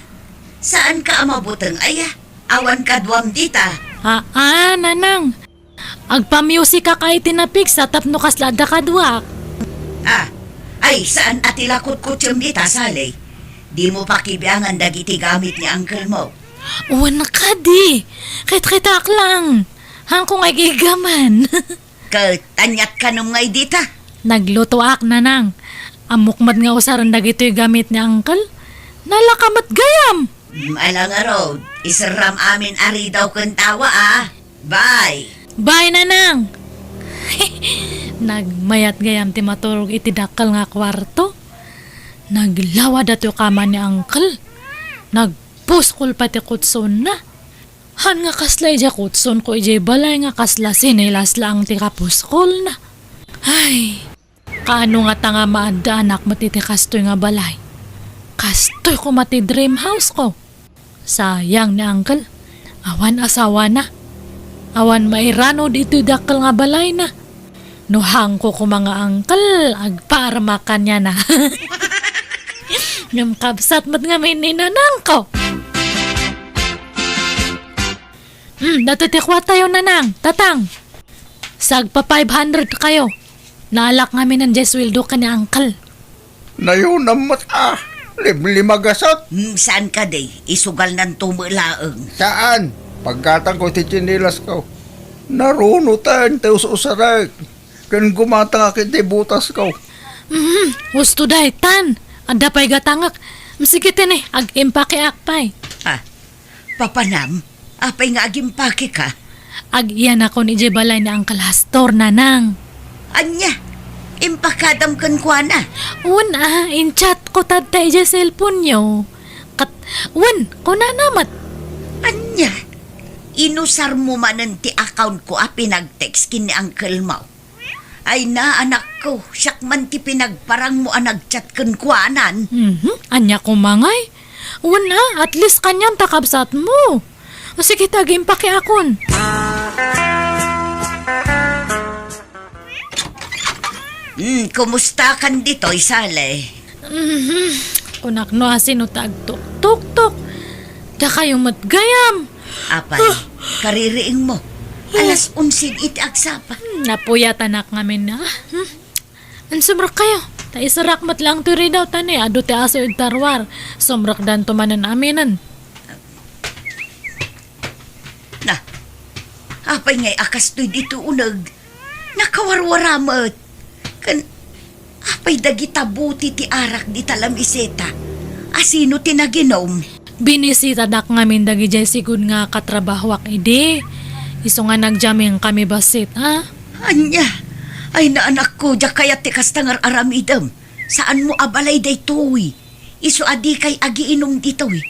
Saanka a mabuteng aya? Awan kaduam dita? Aa, Nanang. Agpamusikak iti napigsa tapno kasla adda kaduak. Ah, ay, saan a ti la kutkutsem dita, Sally? Dimo pakibiangan dagiti gamit ni uncle mo. Wen kadi, kitkitaak laeng. Haanko nga igigaman. Ket aniat kanem ngay dita? Naglutoak, Nanang. Ammok met nga usaren dagitoy gamit ni uncle. Nalaka met gayam. Mm, ala ngarud, iserram amin a ridaw ken tawa, a. Bye. Bye, Nanang. Nagmayat gayam ti maturog iti dakkel nga kuarto. Naglawa datoy kama ni uncle. Nagpuskol pay ti kutsonna. Haan nga kasla idiay kutsonko idiay balay nga kasla sinelas laeng ti kapuskolna. Ay, kaano ngata nga maaddaanak met iti kastoy nga balay? Kastoy koma ti dream house ko. Sayang ni uncle. Awan asawana. Awan mairano ditoy dakkel nga balayna. No haanko koma nga uncle, agpaarmak kaniana. Ngem kabsat met ngamin ni nanangko. Hmm, datoy ti kuartayo, Nanang, Tatang. Sagpa five hundred kayo. Naalak ngamin diay sueldo ken ni uncle. Nayon met a, limlimagasat. Hmm, saan kadi? Isugalnanto met laeng. Saan? Paggatangko ti tsinelas ko. Narunoten ti us-usarek. Ken gumatangak iti butas ko. Hmm, husto daytan. Adda pay gatangek. Sige tini, ag-impakeak pay. Ah, Papanam, apay nga agimpakeka? Ag-iyanakon idiay balay ni Uncle Astor, Nanang. Ania? Impakadam kenkuana? Wen a, in-chat ko tatta idiay cellphone-yo. Ket, wen, kunana met. Ania? Inusarmo manen ti account ko a pinag-text ken ni uncle mo. Ay na, anakko, siak man ti pinagparangmo a nag-chat kenkuanan. Mhm, ania koma ngay? Wen a, at least kaniam ta kabsatmo. O sige ta, agimpakeakon. Hmm, kumustakan ditoy, Sally? Mhm, kunak no asino ta agtuktuktok. Dakayo met gayam. Apay, kaririingmo. Alas onse iti agsapa. Hmm, napuyatanak ngamin a. Hmm. Sumrekkayo. Ta iserak met laeng toy ridaw ta ni adu ti asoyo iti ruar. Sumrekdanto manen aminen. Na, apay ngay a kastoy ditoy uneg? Nakawarwara met. Ken apay dagita buti ti arak dita lamiseta? Asino ti naginom? Binisitadak ngamin dagidiay sigud nga katrabahoak idi. Isu nga nagjamin kami bassit, a? Ania? Ay na, anakko, diak kayat ti kasta nga ar-aramidem. Saanmo a balay daytoy. Isu a dikay agiinum ditoy.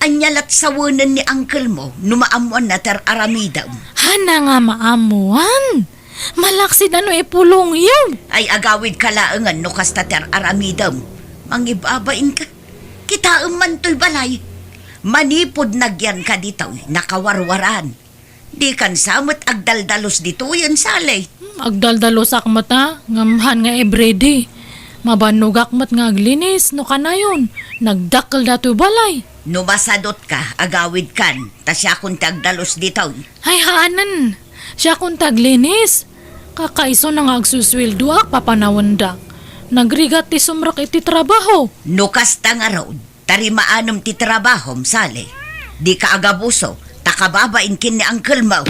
Ania lat sawenen ni uncle mo no maammoanna ti ar-aramidem? Hana nga maammoan. Malaksid a no ipulongyo. Ay, agawidka laengen no kasta ti ar-aramidem. Mangibabainka. Kitaem man toy balay. Manipud nagyanka ditoy, nakawarwaran. Dikan sa met agdaldalus ditoyen, Sally. Hmm, agdaldalusak met a, ngem han nga everyday. Mabannogak met nga aglinis, no kanayon, nagdakkel datoy balay. No masadutka, agawidkan, ta siakon ti agdalus ditoy. Ay, haanen. Siakon ti aglinis. Kakaisuna nga agsusueldoak, papanawendak. Nagrigat ti sumrek iti trabaho. No kasta ngarud, tarimaanam ti trabahom, Sally. Dika agabuso, ta kababain ken ni uncle mo.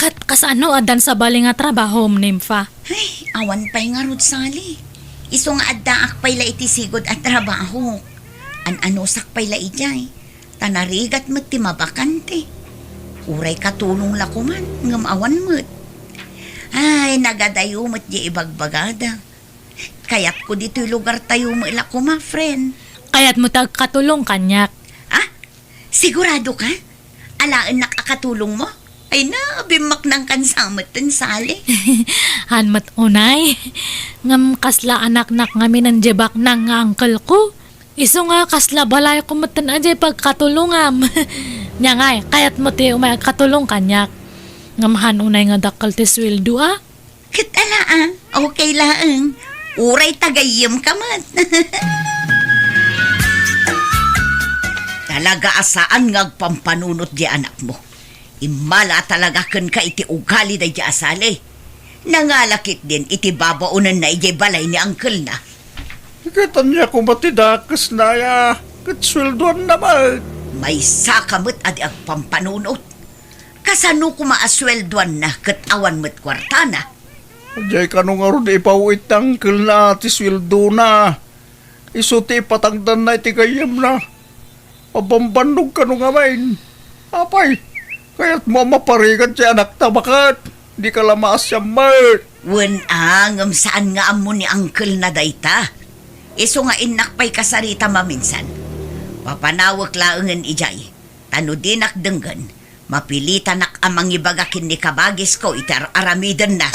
Ket kasano addan sabali nga trabahom, Nympha? Ay, awan pay ngarud, Sally. Isu nga addaak pay la iti sigud a trabaho. An-anusak pay la idiay. Ta narigat met ti mabakante. Uray katulong la koman, ngem awan met. Ay, nagadayo met di ibagbagada. Kayatko ditoy lugartayo met la koma, friend. Kayatmo ti agkatulong kaniak? Ah? Sigurado ka? Alaennak a katulong mo? Ay na, bimmaknang kan sa met ten, Sally. Han met unay. Ngem kasla anaknak ngamin a diay baknang nga uncle ko. Isu nga kasla balayko metten a diay pagkatulongam. Nia ngay, kayatmo ti umay agkatulong kaniak. Ngem han unay nga dakkel ti sueldo a? Ket ala a, okay laeng. Uray ta gayyemka met. Talaga a saan nga agpampanunot diay anakmo. Immala talaga kenka iti ugali daydiay a Sally. Nangala ketdin iti babaonenna idiay balay ni uncle-na. Ket ania koma ti dakesna aya? Ket sueldoanna met. Maysaka met a di agpampanunot. Kasano koma a sueldoanna ket awan met kuartana? Diay kano ngarud ipaw-it ti uncle-na ti sueldona. Isu ti ipatangdanna iti gayyemna. Mabambannog kano ngamin. Apay, kayatmo a maparigat ti anakta baket? Dika la maasiam met. Wen a, ngem saan nga ammo ni uncle-na dayta. Isu nga innak pay kasarita maminsan. Papanawek laengen idiay. Ta no dinak denggen, mapilitanak a mangibaga ken ni kabagisko iti ar-aramidenna.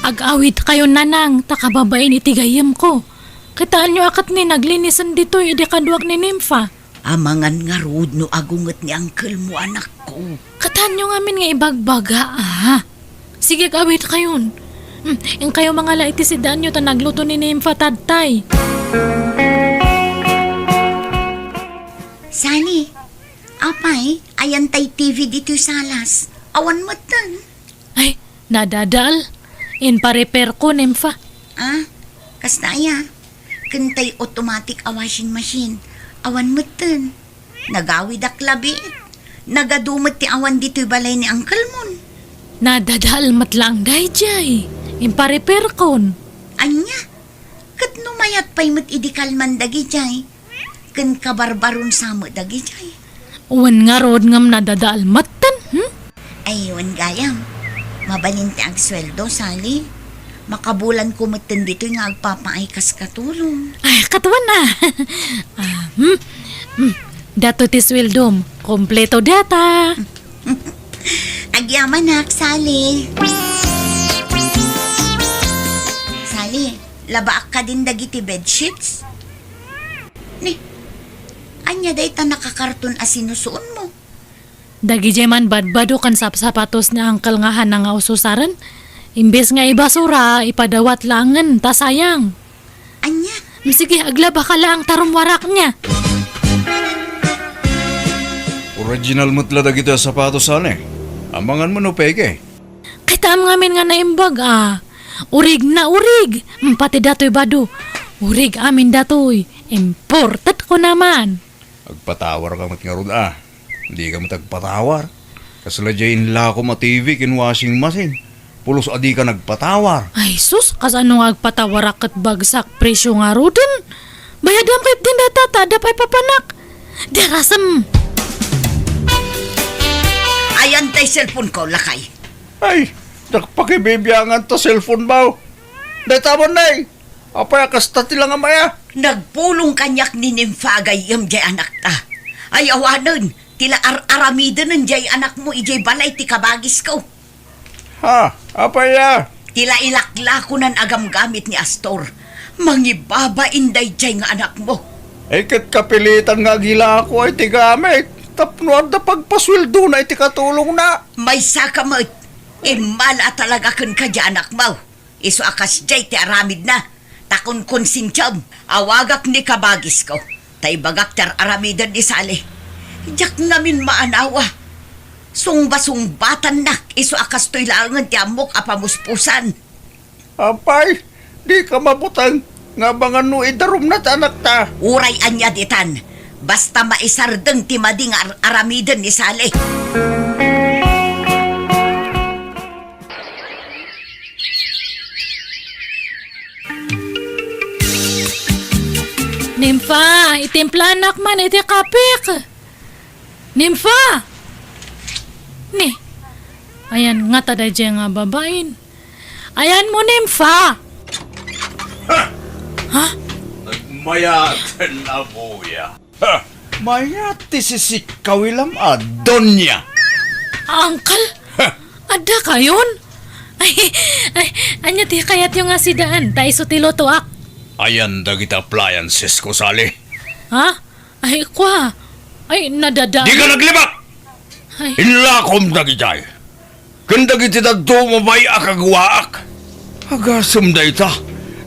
Ag-awidkayon, Nanang, ta kababain iti gayyemko. Kitaenyo a ket ni naglinisen ditoy idi kaduak ni Nympha. Amangan ngarud no agunget ni uncle mo, anakko. Kitaenyo ngamin nga ibagbaga, a. Sige, ag-awidkayon. Hmm, inkayo mangala iti sidaanyo ta nagluto ni Nympha tatay. Sally, apay, ayan tay T V ditoy salas. Awan metten. Ay, nadadael. Impa-repairko, Nympha. Ah, kasta aya? Ken tay automatic a washing machine. Awan metten. Nagawidak labi. Nagadu met ti awan ditoy balay ni uncle mon. Nadadael met laeng daydiay. Impa-repairkon. Ania? Ket no mayat pay met idi kalman dagidiay, ken kabarbaron sa met dagidiay. Wen ngarud ngem nadadael metten, hmm? Ay, wen gayam. Mabalin ti agsueldo, Sally. Makabulanko metten ditoy nga agpapaay kas katulong. Ay, ket wen a. Ah, hmm? Hmm. Datoy ti sueldom. Kompleto data. Agyamanak, Sally. Sally, labaak kadin dagiti bedsheets? Ni, ania dayta nakakarton a sinusuonmo? Dagidiay man badbado ken sapsapatos ni Uncle nga hana nga ususaren. Imbes nga ibasura, ipadawat laengen ta sayang. Ania? Mm, sige, aglabaka laeng ta rummuarak nia. Original met la dagiti a sapatos, Sally. Amangan mo no peke. Kitaem ngamin nga naimbag a. Urig na urig. Mm, pati datoy bado. Urig amin datoy. Imported ko naman. Agpatawar ka met ngarud a. Dika met agpatawar. Kasla diay inlakom a T V ken washing machine. Pulos a dika nagpatawar. Ay sus, kasano nga agpatawarak ket bagsak presio ngaruden? Bayadam ketdin dayta ta adda pay papanak. Darasem. Ayan tay cellphone ko, lakay. Ay, Diak pakibibiangan ta cellphone mo. Dayta man, nay. Apay a kasta ti langamaya? Nagpulong kaniak ni Nympha a gayyem diay anakta. Ay awanen, ti la ar-aramidenen diay anakmo idiay balay ti kabagisko. Ha? Apay a? Ti la ilaklakonan a gamgamit ni Astor. Mangibabain daydiay nga anakmo. Ay, ket kapilitan nga agilako ay ti gamit tapno adda pagpasueldona iti katulongna. Maysaka met. Immala talaga kenka diay anakmo. Isu a kasdiay ti aramidna. Ta kunkonsensiam, awagak ni kabagisko. Ta ibagak ti ar-aramiden ni Sally. Diak ngamin maanawa. Sungbasungbatannak isu a kastoy laengen ti ammok a pamuspusan. Apay, dika mabuteng nga abangan no idarumna ti anakta. Uray ania ditan, basta maisardeng ti madi nga ar-aramiden ni Sally. Nympha, itimplanak man iti kapik. Nympha! Ni, ayan ngata daydiay nga babain. Ayanmo, Nympha! Ha? Ha? Nagmayaten a buya. Ha! Mayat ti sisikkaw ilam a, Donya! Uncle! Ha! Addakayon? Ay, ay, ania ti kayatyo nga sidaan? Ta isu ti lutoak. Ayan dagiti appliances ko, Sally. Ha? Ay, kua. Ay, nadada. Dika naglibak! Ay. Inlakom dagitay. Ken dagiti dadduma pay a kaguaak. Agasem dayta.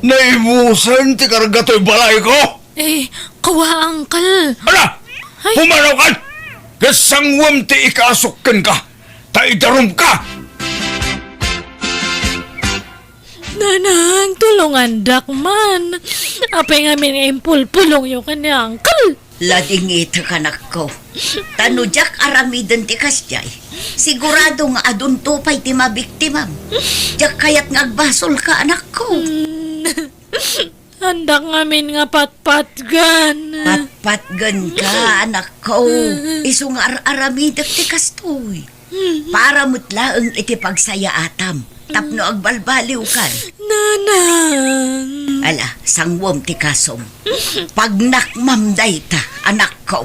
Naibusen ti karga toy balayko. Eh, kua, uncle. Ala! Ay. Pumanaw kan! Ket sangwem ti ikasok kenka, ta idarumka! Nanang, tulongandak man. Apay ngamin nga impulpulongyo ken ni uncle? Ladingitek, anakko. Ta no diak aramiden ti kasdiay, sigurado nga adunto pay ti mabiktimam. Diak kayat nga agbasolka, anakko. Mm. Andak ngamin nga patpatgen. Patpatgenka, anakko. Isu nga ar-aramidek ti kastoy. Para met laeng iti pagsayaatam tapno agbalbaliwkan. Nanang. Ala, sangwem ti kasom. Pagnakmam dayta, anakko.